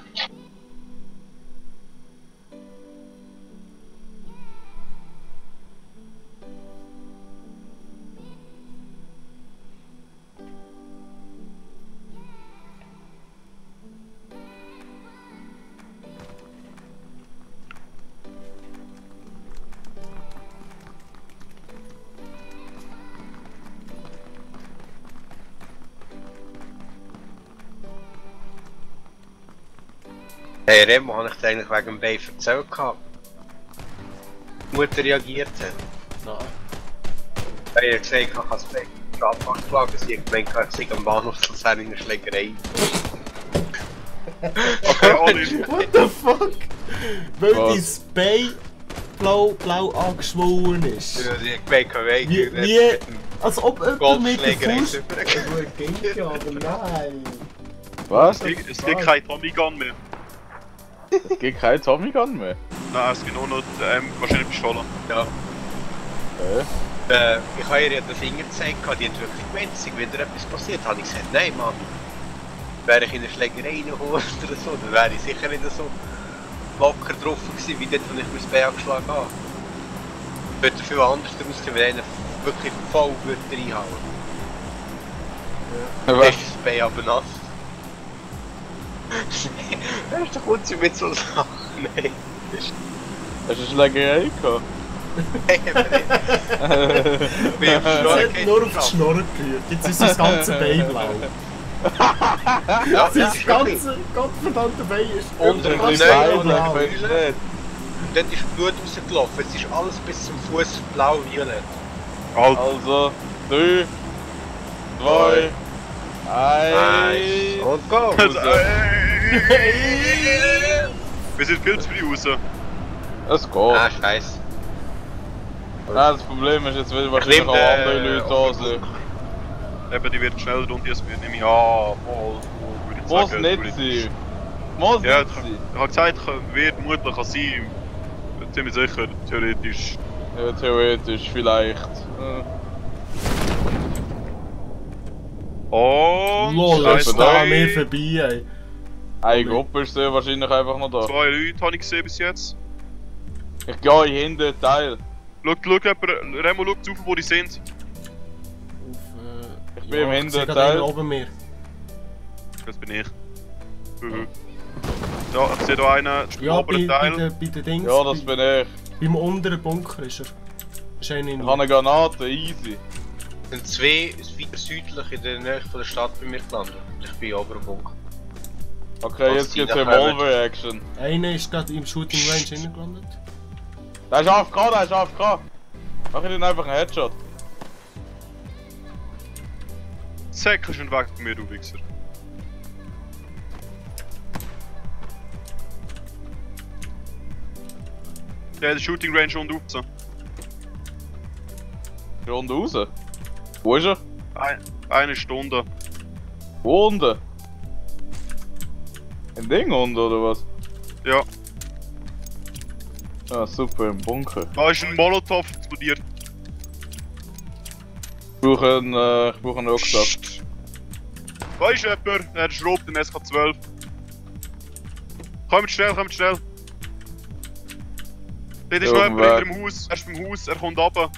Hey Remo, habe ich dir eigentlich wegen dem Bay erzählt gehabt? Die Mutter reagiert hat. Nein. Er hat gesagt, ich habe das Bay abgeschlagen, sie hat gemeint, ich sei am Bahnhof zu sein in einer Schlägerei. Okay, alle. What the fuck? Weil Was? dein Bein blau angeschwollen ist. Ja, sie hat gemeint, ich Wie, als ob jemand mit der Golfschlägerei Fuß... übergegangen. Gut, ging ja, aber nein. Was? Es gibt kein Tommy Gun mehr. Es gibt kein Tommy Gun mehr. Nein, es gibt nur noch die Maschinenpistole. Ja. Okay. Ich habe ihr ja den Finger gezeigt, die hat wirklich gemeint, wenn da etwas passiert, habe ich gesagt, nein Mann. Wäre ich in eine Schlägerei reingeholt oder so, dann wäre ich sicher nicht so locker drauf gewesen, wie dort, wo ich mein Bein angeschlagen habe. Ich würde viel anders daraus sehen, wenn einer wirklich voll reinhauen würde. Dann ist das Bein aber nass. Weißt du, kommt sie mit so Sachen? Nein. Hast du eine Schlägerei gehabt? Nein, aber nicht. Es hat nur auf die Schnorre gerührt. Jetzt ist das ganze Bein blau. Ja, Das ganze gottverdammte Bein ist unter dem fast Bein blau. dort ist Blut rausgelaufen. Es ist alles bis zum Fuß blau-violett. Also, 3, 2, 1 Und go! Wir sind viel zu früh raus. Es geht. Ah, scheiße. Das Problem ist, jetzt will wahrscheinlich auch andere Leute da sein. Eben, die wird schneller und jetzt nehme ich an, voll, würde ich Muss sagen. nicht sein. Muss Ja, nicht sein. ich habe gesagt, wird vermutlich kann sein. Ziemlich sicher, theoretisch. Ja, theoretisch, vielleicht. Und... Lol, Scheiße, ist da an mir vorbei, ey. Eine Gruppe ist sehr wahrscheinlich einfach noch da. 2 Leute habe ich gesehen bis jetzt. Ich gehe hinter den Teil. Schau Remo, schau zu, wo die sind. Ich bin im sehe hinteren gerade einen Teil. oben mir. Das bin ich. Ja, ich sehe da einen im Ja, oberen Teil. bei den Dings. Ja, das bin ich. Beim unteren Bunker ist er. Ist einer in Ich habe eine Granate, easy. Es sind zwei weiter südlich in der Nähe von der Stadt bei mir gelandet. Ich bin in oberen Bunker. Okay, jetzt gibt's Revolver-Action. Einer ist gerade im Shooting Range reingelandet. Der ist AFK, der ist AFK. Mach ich den einfach einen Headshot. Zack ist ein Weg von mir, du Wichser. Der hat Shooting Range und raus. Hier unten raus. Wo ist er? Eine Stunde. Wo unten? Ein Ding unten oder was? Ja. Ah, super, im Bunker. Da ist ein Molotov explodiert. Ich brauche einen Rucksack. Da ist jemand, der schraubt den SK12. Kommt schnell, kommt schnell. Dort ist noch jemand hinter dem Haus, er ist beim Haus, er kommt runter.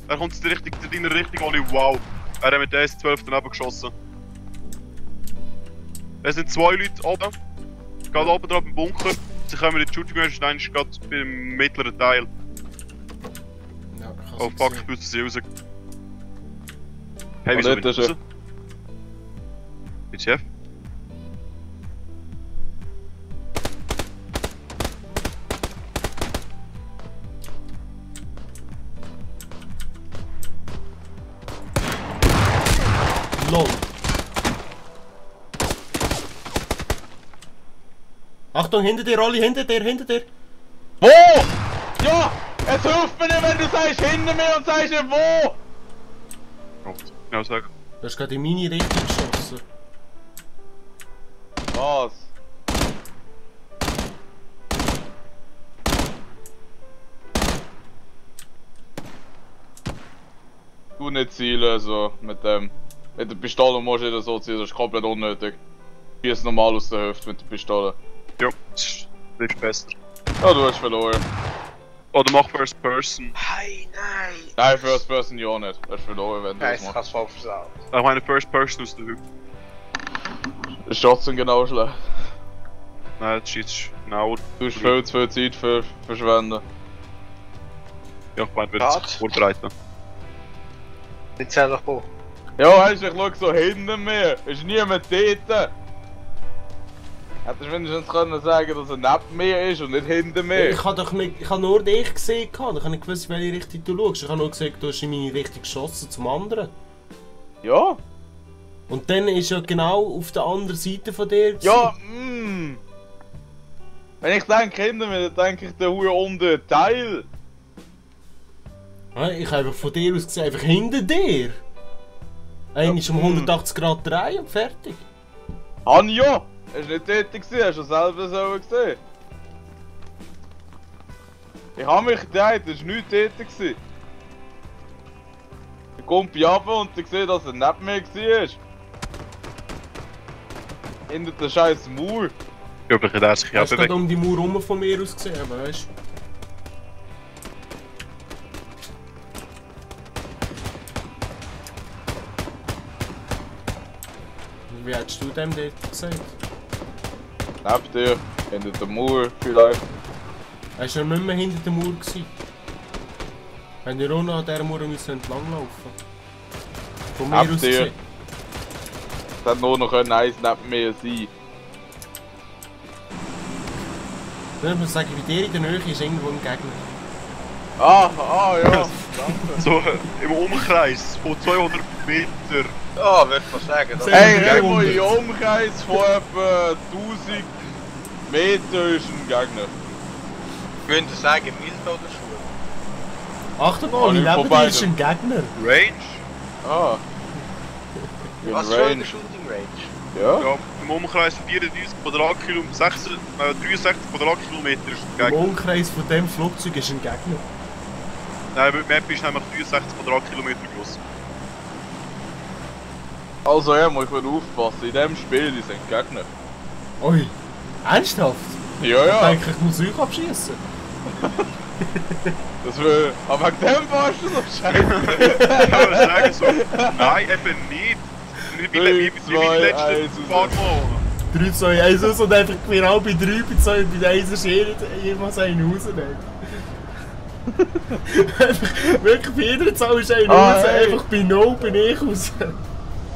Er kommt in deine Richtung, Oli, wow. Er hat mit der S12 daneben geschossen. Es sind 2 Leute oben. Gerade oben drauf im Bunker. Sie kommen in die Shooting Range und einer ist gerade beim mittleren Teil. Ja, ich Oh fuck, ich muss sie raus. Hey, wieso bin ich raus? Mit Chef? LOL. Achtung, hinter dir, Olli, hinter dir! Wo? Ja! Es hilft mir nicht, wenn du sagst hinter mir und sagst nicht wo! Genau sagen. Du hast gerade in meine Richtung geschossen. Was? Du nicht zielen, so mit dem. Mit der Pistole musst du nicht so zielen, das ist komplett unnötig. Schieß normal aus der Hüfte mit der Pistole. Ja, das ist besser. Ja, du hast verloren. Oder mach First Person. Hey, nein! Nein, First Person ja nicht. Du hast verloren, wenn du das Scheiße, ich machst. hab's voll versaut. Ich meine First Person aus der Hüfte. Das ist trotzdem genau schlecht. Nein, das ist jetzt genau. Du hast viel zu viel Zeit verschwenden. Ja, ich meine, wir werden sich vorbereiten. Nicht selber wo. Ja, weißt du, ich schau so hinter mir. Ist niemand dort. Hättest du wenigstens können sagen, dass er neben mir ist und nicht hinter mir. Ich habe nur dich gesehen, ich habe nicht gewusst, in welche Richtung du schaust. Ich habe nur gesehen, du hast in meine Richtung geschossen, zum anderen. Ja? Und dann ist ja genau auf der anderen Seite von dir. Ja, Wenn ich denke hinter mir, dann denke ich der Hure unter Teil. Ich habe einfach von dir aus gesehen, einfach hinter dir. Einer ist um 180 Grad drehen und fertig. Anja! Hast du nicht dort gesehen? Hast du selber so gesehen? Ich hab mich gedacht, das war nichts tätig. Ich komme runter und ich sehe, dass er neben mir war. Hinter der scheiß Mauer. Ja, aber ich hätte sich ja Hast du bewegt. gerade um die Mauer rum von mir aus gesehen, weißt du? Wie hättest du dem dort gesagt? Neben dir, hinter der Mauer vielleicht. Hast du nicht mehr hinter der Mauer gewesen? Wenn wir auch noch an dieser Mauer entlanglaufen. Von mir Neben aus dir. gesehen. Es hätte nur noch eins neben mir sein. Ich muss sagen, bei dir in der Nähe ist irgendwo ein Gegner. Ja, danke. So im Umkreis von 200 Meter. Ja, würde man sagen. Das Sehr Hey, gut. irgendwo im Umkreis von etwa 1000 Meter ist ein Gegner. könnte sagen, Wild oder Schule. Achtung, Oli, nicht neben dir vorbei, ist ein Gegner. Range? Ah. In Was für eine Range. Shooting Range? Ja? Ja, im Umkreis von 34 Quadratkilometer, 63 Quadratkilometer ist Im der Gegner. Umkreis von dem Flugzeug ist ein Gegner. Nein, die Map ist nämlich 63 Quadratkilometer groß. Also ja, muss ich wieder aufpassen. In dem Spiel die sind Gegner. Ui, ernsthaft? Ja, Ich ja. denke, ich muss euch abschießen. Das will... Aber wegen dem warst du so scheiße. Ich kann sagen so, nein, eben nicht. Wie Drei, die zwei, letzten eins, paar Mal. 3, 2, 1 aus und einfach genau bei 3, bei 2 und bei 1 ist jemand einen rausnehmen. Einfach, wirklich bei jeder Zahl ist einer raus, hey. einfach bei 0 bin ich raus.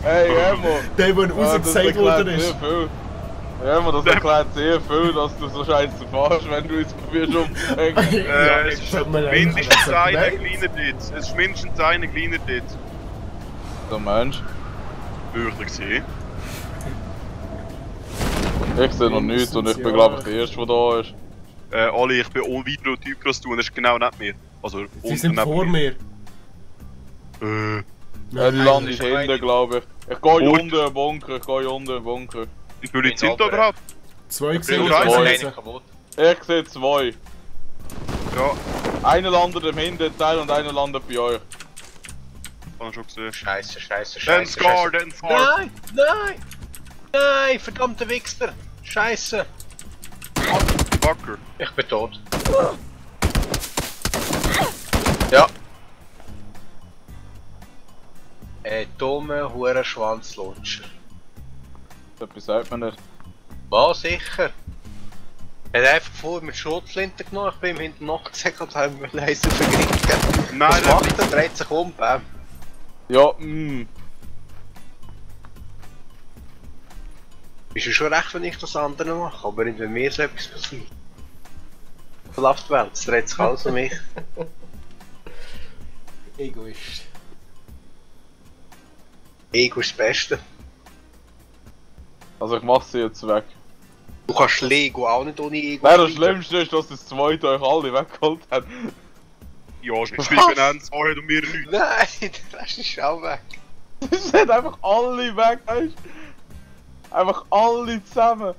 Hey, Emo. Der, der rausgesagt worden ist. Sehr viel. Ja, aber das erklärt sehr viel, dass du so scheiße fährst, wenn du jetzt probierst umzuhängen. Es ist tut mir leid, mindestens aber einer nein. kleiner dort. Es ist mindestens einer kleiner dort. Der Mensch. Würde ich sehen. Ich sehe noch nichts und ich bin glaube ich der Erste, der da ist. Ali, ich bin ohne weiterer Typ als du und er ist genau neben mir. Also, Sie sind vor mir. Ja, die Land ist ich weiß hinten, nicht. glaube ich. Ich gehe Gut. unten in den Bunker, ich gehe unten in den Bunker. Wie viele Leute sind da überhaupt? 2 gesehen bin und drei. 2 Eine kaputt. Ich sehe zwei. Ja, Einer landet im hinteren Teil und einer landet bei euch. habe ich schon gesehen. Scheiße, scheiße, Dann scheiße. Scar, dann Scar. Nein, nein! Nein, verdammter Wichser! Scheiße! Fucker. Ich bin tot. Ja. Dumme hure Schwanzlutscher. Etwas sagt man nicht. War sicher. Er hat einfach vor mit Schrotflinte genommen, ich bin ihm hinten nachgesagt und habe ihm Laser vergriffen. Nein, Was macht er? Dreht sich um, bam. Ja, Ist ja schon recht, wenn ich das andere mache, aber nicht wenn mir so etwas passiert. So läuft die Welt, es dreht sich alles um mich. Egoist. Ego ist das Beste. Also ich mach sie jetzt weg. Du kannst Lego auch nicht ohne Ego Nein, das spielen. Schlimmste ist, dass das zweite euch alle weggeholt hat. Ja, ist nicht schlimm, wenn er es hat und mir nichts. Nein, der Rest ist auch weg. Das sind einfach alle weg, weißt du? Einfach alle zusammen.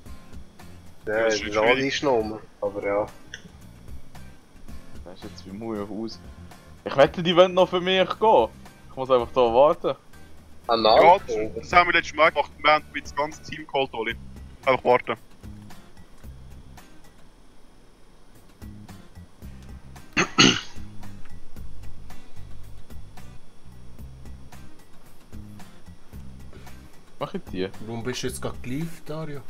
Ja, das das ist ist nicht alle schwierig. Schnummer, aber ja. Das ist jetzt wie Mui auf Haus. Ich wette, die wollen noch für mich gehen. Ich muss einfach da warten. Ein Ja, Auto. das haben wir letztes Mal gemacht. Wir haben das ganze Team geholt, Ali. Einfach warten. Mach ich die? Warum bist du jetzt gerade live, Dario?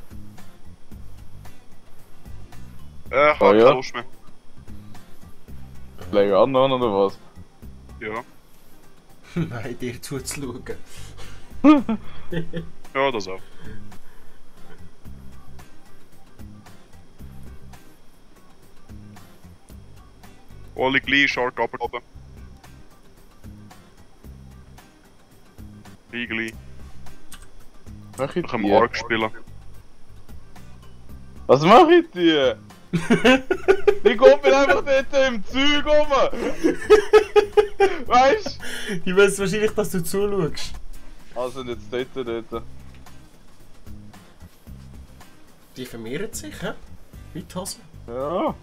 Ich habe Oh, ja. keine Lust mehr. Legen an oder was? Ja. Nein, dir zuzuschauen. Ja, das auch. Alle gleich, Shark runter. Gleich. Mach ich Nach dem die? Arc spielen. Was mach ich die? Die kommt mir einfach dort im Zeug rum! Weißt du? Die wissen wahrscheinlich, dass du zuschaust. Also sind jetzt dort. Die vermehren sich, hä? Wie die Hosen. Ja.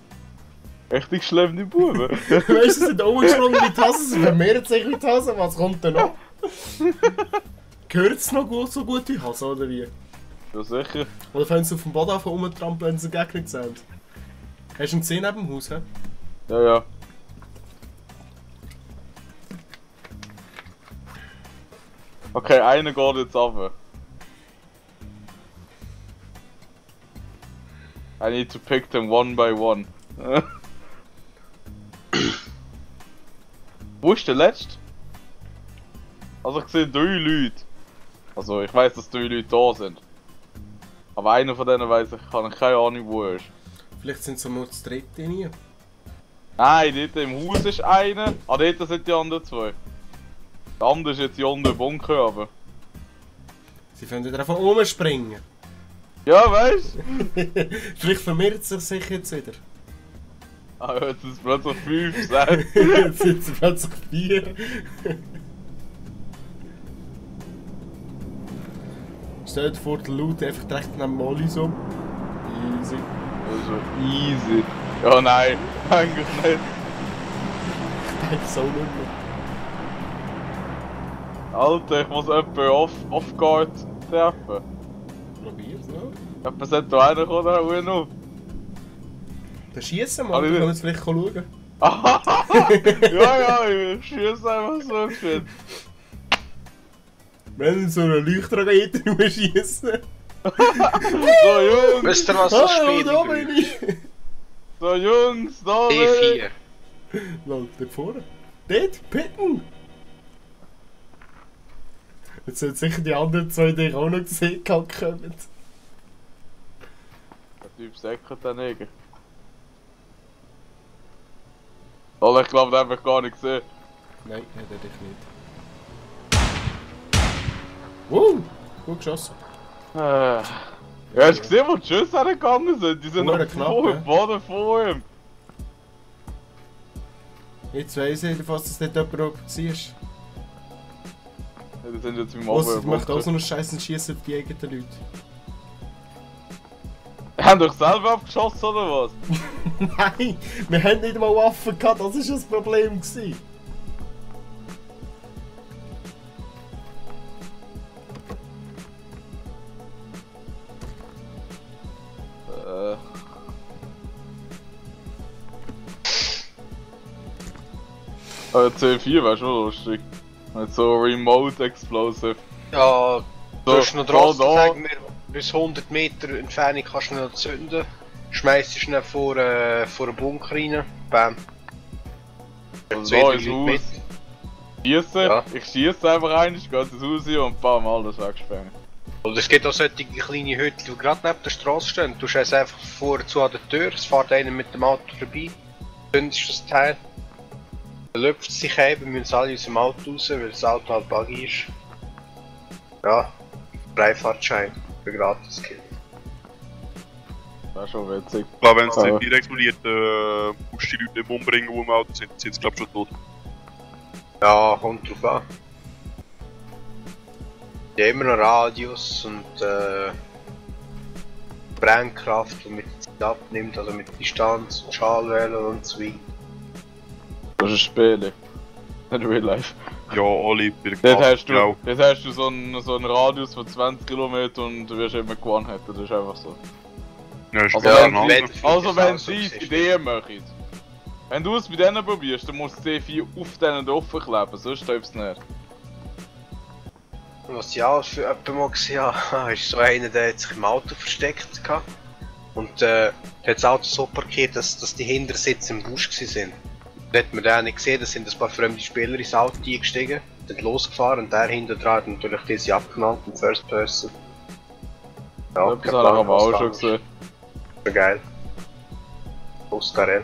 Richtig schlimme Buben. Weißt du, sie sind umgesprungen wie die Hasen, sie vermehren sich wie die Hasen, was kommt denn noch? Gehört es noch gut, so gut wie Hasen, oder wie? Ja, sicher. Oder fangen sie auf dem Boden an rumtrampeln, wenn sie einen Gegner sehen? Hast du einen 10 neben dem Haus, hä? Ja, ja. Okay, einer geht jetzt runter. I need to pick them one by one. Wo ist der letzte? Also ich sehe 3 Leute. Also ich weiß, dass 3 Leute da sind. Aber einer von denen weiß ich, kann ich keine Ahnung wo er ist. Vielleicht sind sie nur das dritte nie. Nein, dort im Haus ist einer, dort sind die anderen 2. Der andere ist jetzt hier unten im Bunker, aber... Sie können wieder einfach rumspringen. Ja, weißt du? Vielleicht vermehrt sich jetzt wieder. Ah, jetzt sind es plötzlich 5, 6. Jetzt sind es plötzlich 4. Stell dir vor, der Loot einfach direkt neben Molly so. Easy. Also easy. Ja, nein, eigentlich nicht. Ich denke so nicht mehr. Alter, ich muss jemanden off-guard treffen. Probier's noch. Jemand sollte da einer kommen, da ruhig noch. Dann schiessen wir, dann können wir es vielleicht schauen. Ja, ich schiesse einfach so schön. Wenn du so eine Leuchtrakete schiessen. So, Jungs! Wisst ihr, was das Spiel da bin ich! So, Jungs, da bin ich! D4. Lol, dort vorne. Dort, pitten! Jetzt sind sicher die anderen 2, die ich auch noch gesehen habe, kommen. Der Typ säckert daneben. Alter, ich glaube, den habe ich gar nicht gesehen. Nein, hat er dich nicht. Gut geschossen. Ja, hast du gesehen, wo die Schüsse hergegangen sind? Die sind noch Knapp, vor ja. dem Boden vor ihm. Jetzt weiss ich jedenfalls, dass nicht jemand war. Ja, die sind jetzt im Was, ich möchte auch so Bunker. einen Scheiß schießen auf die eigenen Leute. Haben doch selber abgeschossen oder was? Nein, wir haben nicht mal Waffen gehabt, das war das Problem gewesen. C4 wäre schon lustig. Mit so Remote Explosive. Ja, du hast noch draußen, da. sagen wir, bis 100 Meter Entfernung kannst du noch zünden. Schmeißt dich schnell vor einen Bunker rein. Bam. Also Zwei, da drei ins Leute Haus. mit. Schiessen, Ja. ich schiesse einfach rein, ich gehe ins Haus rein und bam, alles wegsprengen. Und es gibt auch solche kleine Hütten, die gerade neben der Straße stehen. Du stehst einfach vorzu an der Tür, es fährt einer mit dem Auto vorbei, zündest das Teil. Dann lüpft es sich ein, wir müssen alle aus dem Auto raus, weil das Auto halt buggy ist. Ja, Freifahrtschein für Gratis-Kill. Das ist schon witzig. Ich glaube, wenn es Ja. nicht explodiert, musst du die Leute nicht umbringen, die im Auto sind. Sind sie, glaube ich, schon tot. Ja, kommt drauf an. Die haben immer noch Radius und Brennkraft, die mit der Zeit abnimmt, also mit Distanz und Schallwellen und so weiter. Das ist ein Spiel. Nicht Real Life. Ja, alle bei der Dort hast du, genau. dort hast du so einen Radius von 20 km und du wirst immer gewonnen hätten, das ist einfach so. Ja, ist Also klar, wenn- ein anderer. Also wenn so sie siehst. Ideen machen. Wenn du es bei denen probierst, dann musst du C4 auf denen drauf kleben, sonst läuft es nicht. Was ich auch für jemanden mal gesehen habe, ist so einer, der hat sich im Auto versteckt gehabt. Und hat das Auto so parkiert, dass die Hintersitze im Busch waren. Da hat man dann nicht gesehen, da sind ein paar fremde Spieler ins Auto eingestiegen, sind losgefahren und der hinter dran hat natürlich diese abgenannt in First Person. Ja, Das habe ich aber auch schon gesehen. Schon geil. Oscar.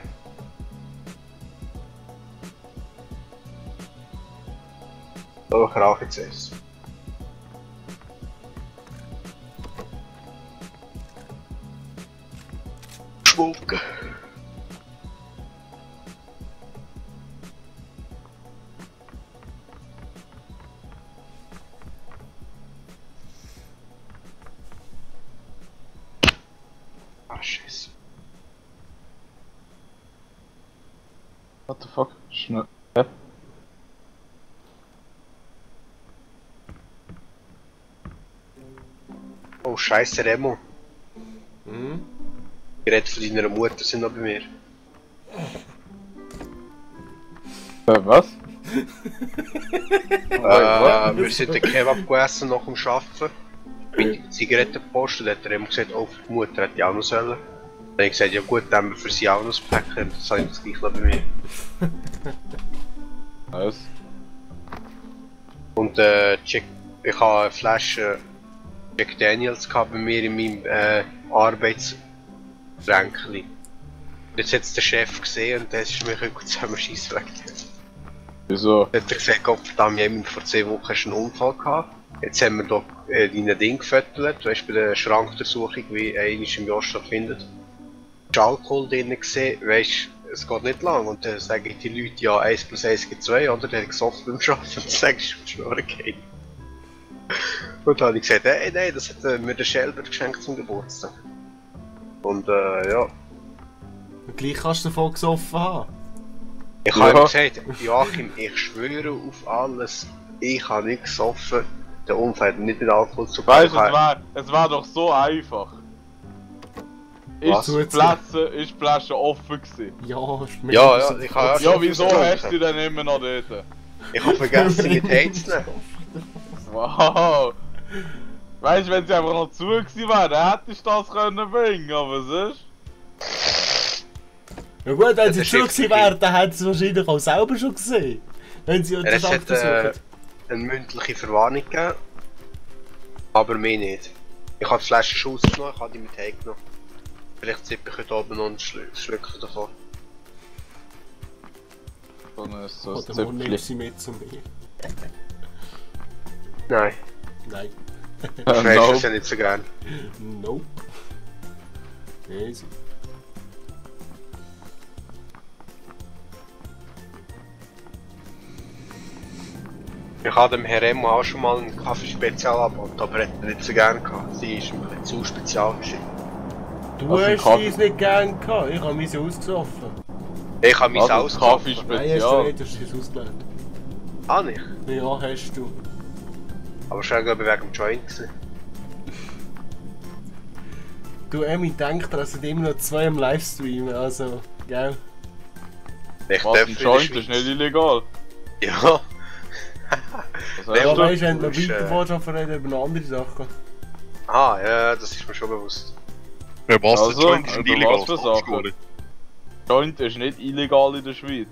So, ich rauche jetzt erst. Schmuck. Ah, Scheiße. What the fuck? Schnell. Oh Scheiße, Remo. Hm? Die Geräte von deiner Mutter sind noch bei mir. Was? Wir sind den Kebab gegessen nach dem Arbeiten. Bin in die Zigarettenpost und hat der Remo gesagt, oh, die Mutter hätte ich auch noch sollen. Dann habe ich gesagt, ja gut, dann haben wir für sie auch noch ein Päckchen. Das habe ich das gleich noch bei mir. Was? Und ich habe eine Flasche Jack Daniels gehabt bei mir in meinem Arbeitsschränkchen. Jetzt hat es der Chef gesehen und der ist mir zusammenschießen wegen dem. Wieso? Dann hat er gesagt, Gott verdammt, jemand vor 2 Wochen hast du einen Unfall gehabt. Jetzt haben wir hier deine Dinge gefüttert, weißt du, bei der Schrankdurchsuchung, wie einmal im Jahr stattfindet. Ist Alkohol drin gesehen, weißt du, es geht nicht lang. Und dann sagen die Leute, ja 1 + 1 = 2, oder? Der hat gesoffen beim Arbeiten und dann sagst du, schwören geht. Und dann habe ich gesagt, hey, nein, das hat mir der Schelber geschenkt zum Geburtstag. Und ja. Und gleich kannst du davon gesoffen haben. Ich habe ihm gesagt, Joachim, ich schwöre auf alles, ich habe nicht gesoffen. Der Unfall hat nicht mit Alkohol zu tun. Weißt du, es war doch so einfach. Was? Ist die Flasche offen gewesen? Ja, ist mir Ja, ich habe Ja, wieso hast du denn immer noch dort? Ich habe vergessen, sie mit Heizen. Wow! Weißt du, wenn sie einfach noch zu gewesen wäre, dann hättest du das können bringen, aber sonst? Ja gut, wenn sie Das schon ist gewesen wäre, dann hätten sie wahrscheinlich auch selber schon gesehen. Wenn sie Es das hat suchen. eine mündliche Verwarnung gegeben, aber mir nicht. Ich habe die Flasche schon rausgenommen, ich habe die mit heimgenommen. Vielleicht zippe ich heute oben noch ein Schlückchen davon. So ein Oder morgen nimmst sie mit zu mir. Nein, Nein. ich weiß das ja nicht so gern. Nope. Easy. Ich habe dem Herrn Remo auch schon mal einen Kaffeespezial angeboten, aber er hat ihn nicht so gern gehabt. Sie ist ein bisschen zu spezial gewesen. Du Was, ein hast Kaffee? dies nicht gern gehabt, ich habe mich ausgesoffen. Ich habe mein Also, Haus Kaffee gesoffen. Nein, hast du Spezial. nicht, hast du es ausgelernt. Ah, nicht? Ja, hast du. Aber schon glaube ich wegen dem Joint gewesen. Du, Emi, denk dran, es sind immer noch 2 am Livestream, also, gell? Ich Was, darf ein in der Joint ist Schweiz. nicht illegal. Ja. Was Ja, Ja, hast du? weißt du, wenn du ist, weiter vorher reden über eine andere Sache. Ah, ja, das ist mir schon bewusst. Ja, was? Also, Der Joint ist über illegal. was für Sachen? Joint ist nicht illegal in der Schweiz.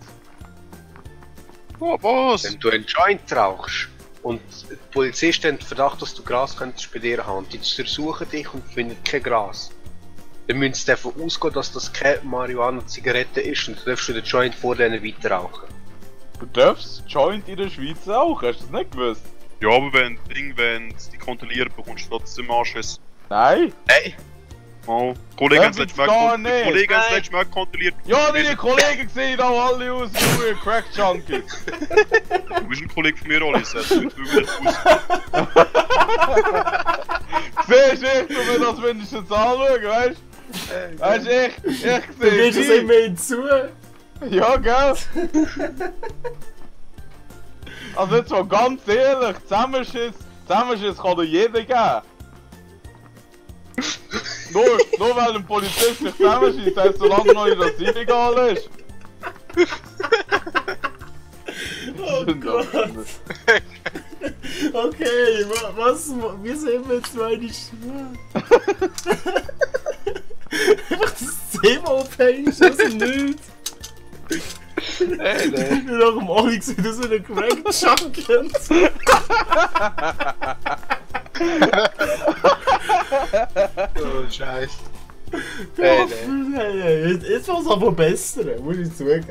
Oh, was? Wenn du einen Joint rauchst und die Polizisten haben den Verdacht, dass du Gras könntest bei dir haben, die durchsuchen dich und finden kein Gras. Dann müssen sie davon ausgehen, dass das keine Marihuana-Zigarette ist und dann darfst du den Joint vor denen weiter rauchen. Du darfst Joint in der Schweiz auch, hast du das nicht gewusst? Ja, aber wenn sie die kontrollieren, bekommst du trotzdem Anschiss. Nein! Hey! Oh, die Kollegen haben Das das letzte gibt's gar Mal nicht. die Kollegen haben das Nein. letzte Mal kontrolliert. Ja, deine Kollegen sehen auch alle aus wie Crack-Junkies! Du bist ein Kollege von mir, Oli, das heißt, du bist nicht aus. Siehst du, ich tu mir das wenigstens anschauen, weißt du? Weißt du, ich Du gehst es sehe immer hinzu. Ja, gell? Also jetzt mal ganz ehrlich, Zusammenschiss kann dir jeder geben. Nur weil ein Polizist sich zusammenschießt, heißt solange noch nicht, dass es illegal ist. Oh Gott. Okay, wie sind wir jetzt meine Schwur? Einfach das Thema aufhängen, ist das nichts. Nein. Nur nach dem Onyx wieder so eine Crack-Junkie. Oh, Scheiße. Ja, Nein. jetzt war es aber besser, muss ich zugeben.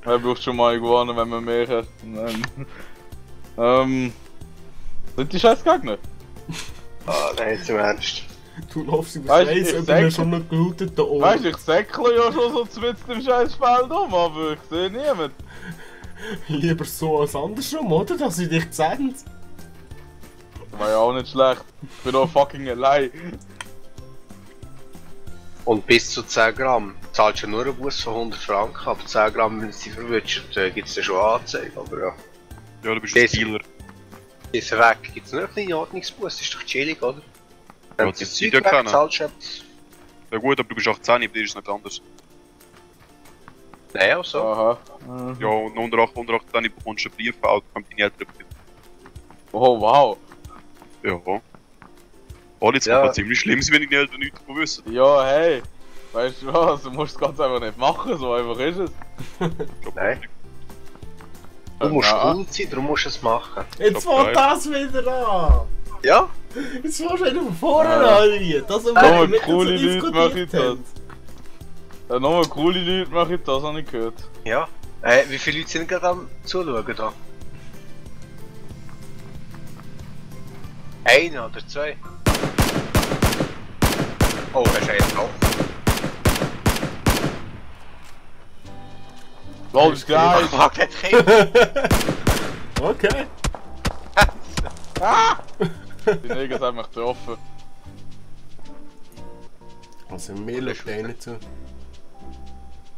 Man braucht schon mal gewonnen, wenn man mehr hat. Sind die scheiß Gegner? Ah, nein, jetzt im Ernst. Du laufst über Weißt du, das Eis ich über sag- einen schon noch geluteten Ohr. Weißt du, ich säckle ja schon so zwitzt im scheiß Feld um, aber ich sehe niemand. Lieber so als andersrum, oder? Dass sie dich sehen. War ja auch nicht schlecht. Ich bin doch fucking allein. Und bis zu 10 Gramm. Das zahlst ja nur einen Bus von 100 Franken, aber 10 Gramm, wenn sie verwünschen, gibt es ja schon Anzeige, aber ja. Ja, du bist ein Dealer. Dieser Weg gibt es nur einen kleinen Ordnungsbus, das ist doch chillig, oder? Wenn Ja, du das das sieht Zeug ja keiner. wegzahlst, etwas. Ja gut, aber du bist 18, bei dir ist es nicht anders. Nein, auch so. Aha. Ja, und unter 18 bekommst du einen Brief, auch kommt deine Eltern Brief. Oh wow. Ja. Oh, jetzt Ja. kann es ziemlich schlimm sein, wenn deine Eltern nichts davon wissen. Ja, hey. Weißt du was? Du musst es ganz einfach nicht machen, so einfach ist es. Nein. Du musst Ja. cool sein, darum musst du es machen. Jetzt Doch, fängt geil. das wieder an! Ja? Jetzt fängst du wieder von vorne Ja. an, hier. Das Nur wir mit coole uns Leute machen diskutiert das. haben. Ja, nochmal coole Leute machen das, habe ich gehört. Ja. Wie viele Leute sind gerade am Zuschauen da? Einer oder zwei? Oh, er ist einen drauf. Alles gleich. Fuck, der hat keinen. Okay. Die Neger haben mich getroffen. Also mir schaut der nicht zu.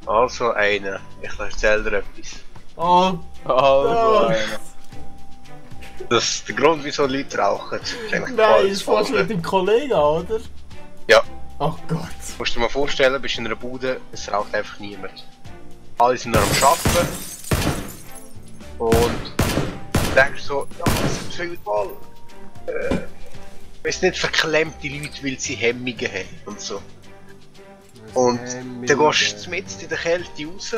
Also einer. Ich erzähle dir etwas. Oh, Also einer. Das ist der Grund, wieso Leute rauchen. Das ist eigentlich nein, alles ist fast falsch. mit dem Kollegen, oder? Ja. Ach Gott. Du musst dir mal vorstellen, bist in einer Bude, es raucht einfach niemand. Alle sind nur am Arbeiten. Und du denkst so, ja, was sind viele Mal? Weißt nicht, verklemmte Leute, weil sie Hemmungen haben und so. Und dann gehst du mit in der Kälte raus.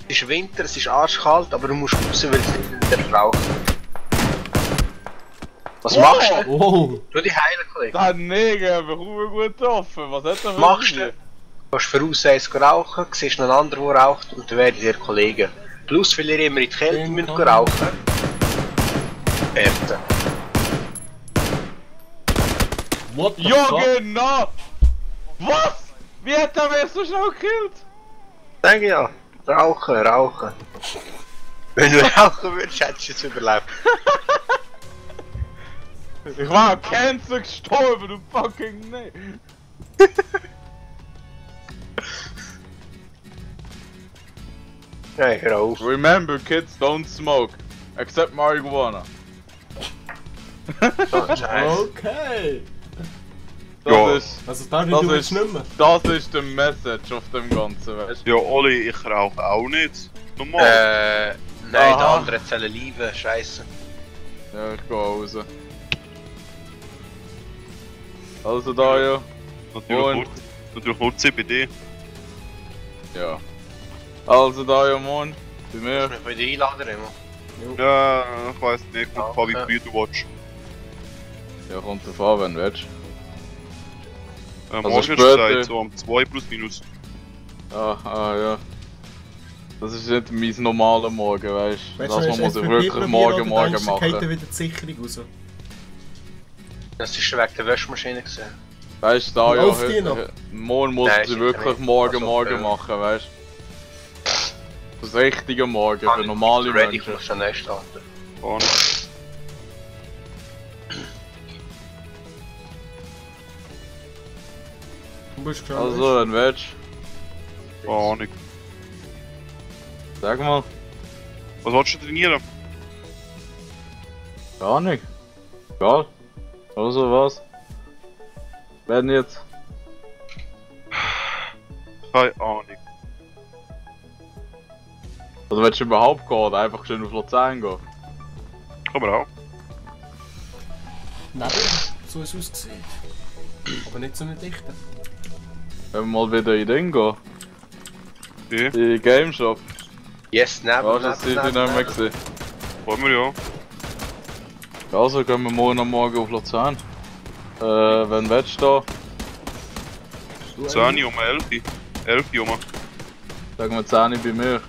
Es ist Winter, es ist arschkalt, aber du musst raus, weil es nicht wieder raucht. Was machst du? Oh, Du die heilen, Kollege. Der Neger hat mich gut getroffen. Was hat er für Machst Idee? du? Du gehst voraus eins rauchen, siehst einen anderen, der raucht und dann werden ihr Kollegen. Plus, weil ihr immer in die Kälte müsst rauchen. Ernten. what the Ja, fuck? genau! Was? Wie hat er mich so schnell gekillt? Sag ja, rauchen. Wenn du rauchen würdest, hättest du es überlebt. Ich war an Cancer gestorben, du fucking nee. Nein, hör auf. Remember, kids don't smoke. Except marijuana. Okay. Das Ja. ist... Also da Das du ist, jetzt nicht mehr. das ist der Message auf dem Ganzen, weißt du? Ja, Oli, ich rauche auch nicht. Normal. Nein, der Aha. andere zählen lieben, scheiße. Ja, ich geh raus. Also da ja. Natürlich nur CBD. Ja. Also da ja, Mann. Bei Ich mir. muss mich wieder einladen, immer. Ja, ich weiß nicht, Ja, wie okay. früh du watch. Ja, kommt drauf an, wenn du willst. Morgen Also ist später- Zeit, so um 2 plus minus. Ja. Das ist nicht mein normaler Morgen, weißt du? Weißt Das du, muss hast ich du wirklich morgen geht machen. wieder die Sicherung raus. Das ist wegen der Wäschmaschine gesehen. Weißt du, da ja. Läuft die noch? Morgen muss Nein, ich sicher wirklich nicht. morgen Also, machen, weißt du? Das richtige Morgen für normale Ready, Menschen. ich muss schon neu starten. Gar nicht. Du bist schon. Also, wenn du willst, Gar nicht. sag mal. Was willst du trainieren? Gar nicht. Egal. Also was? Werden jetzt? Keine Ahnung. Also willst du überhaupt gehen oder einfach schön auf Luzern gehen? Kann man auch. Nein, so ist es ausgesehen. Aber nicht so eine dichte. Wenn wir mal wieder in den gehen? Wie? In die Game Shop. Yes, Ja, das sind die nicht mehr gesehen. Wollen wir ja. Also gehen wir morgen am Morgen auf Luzern. Wenn willst du da? 10 um 11. 11 Uhr. Sagen wir 10 bei mir.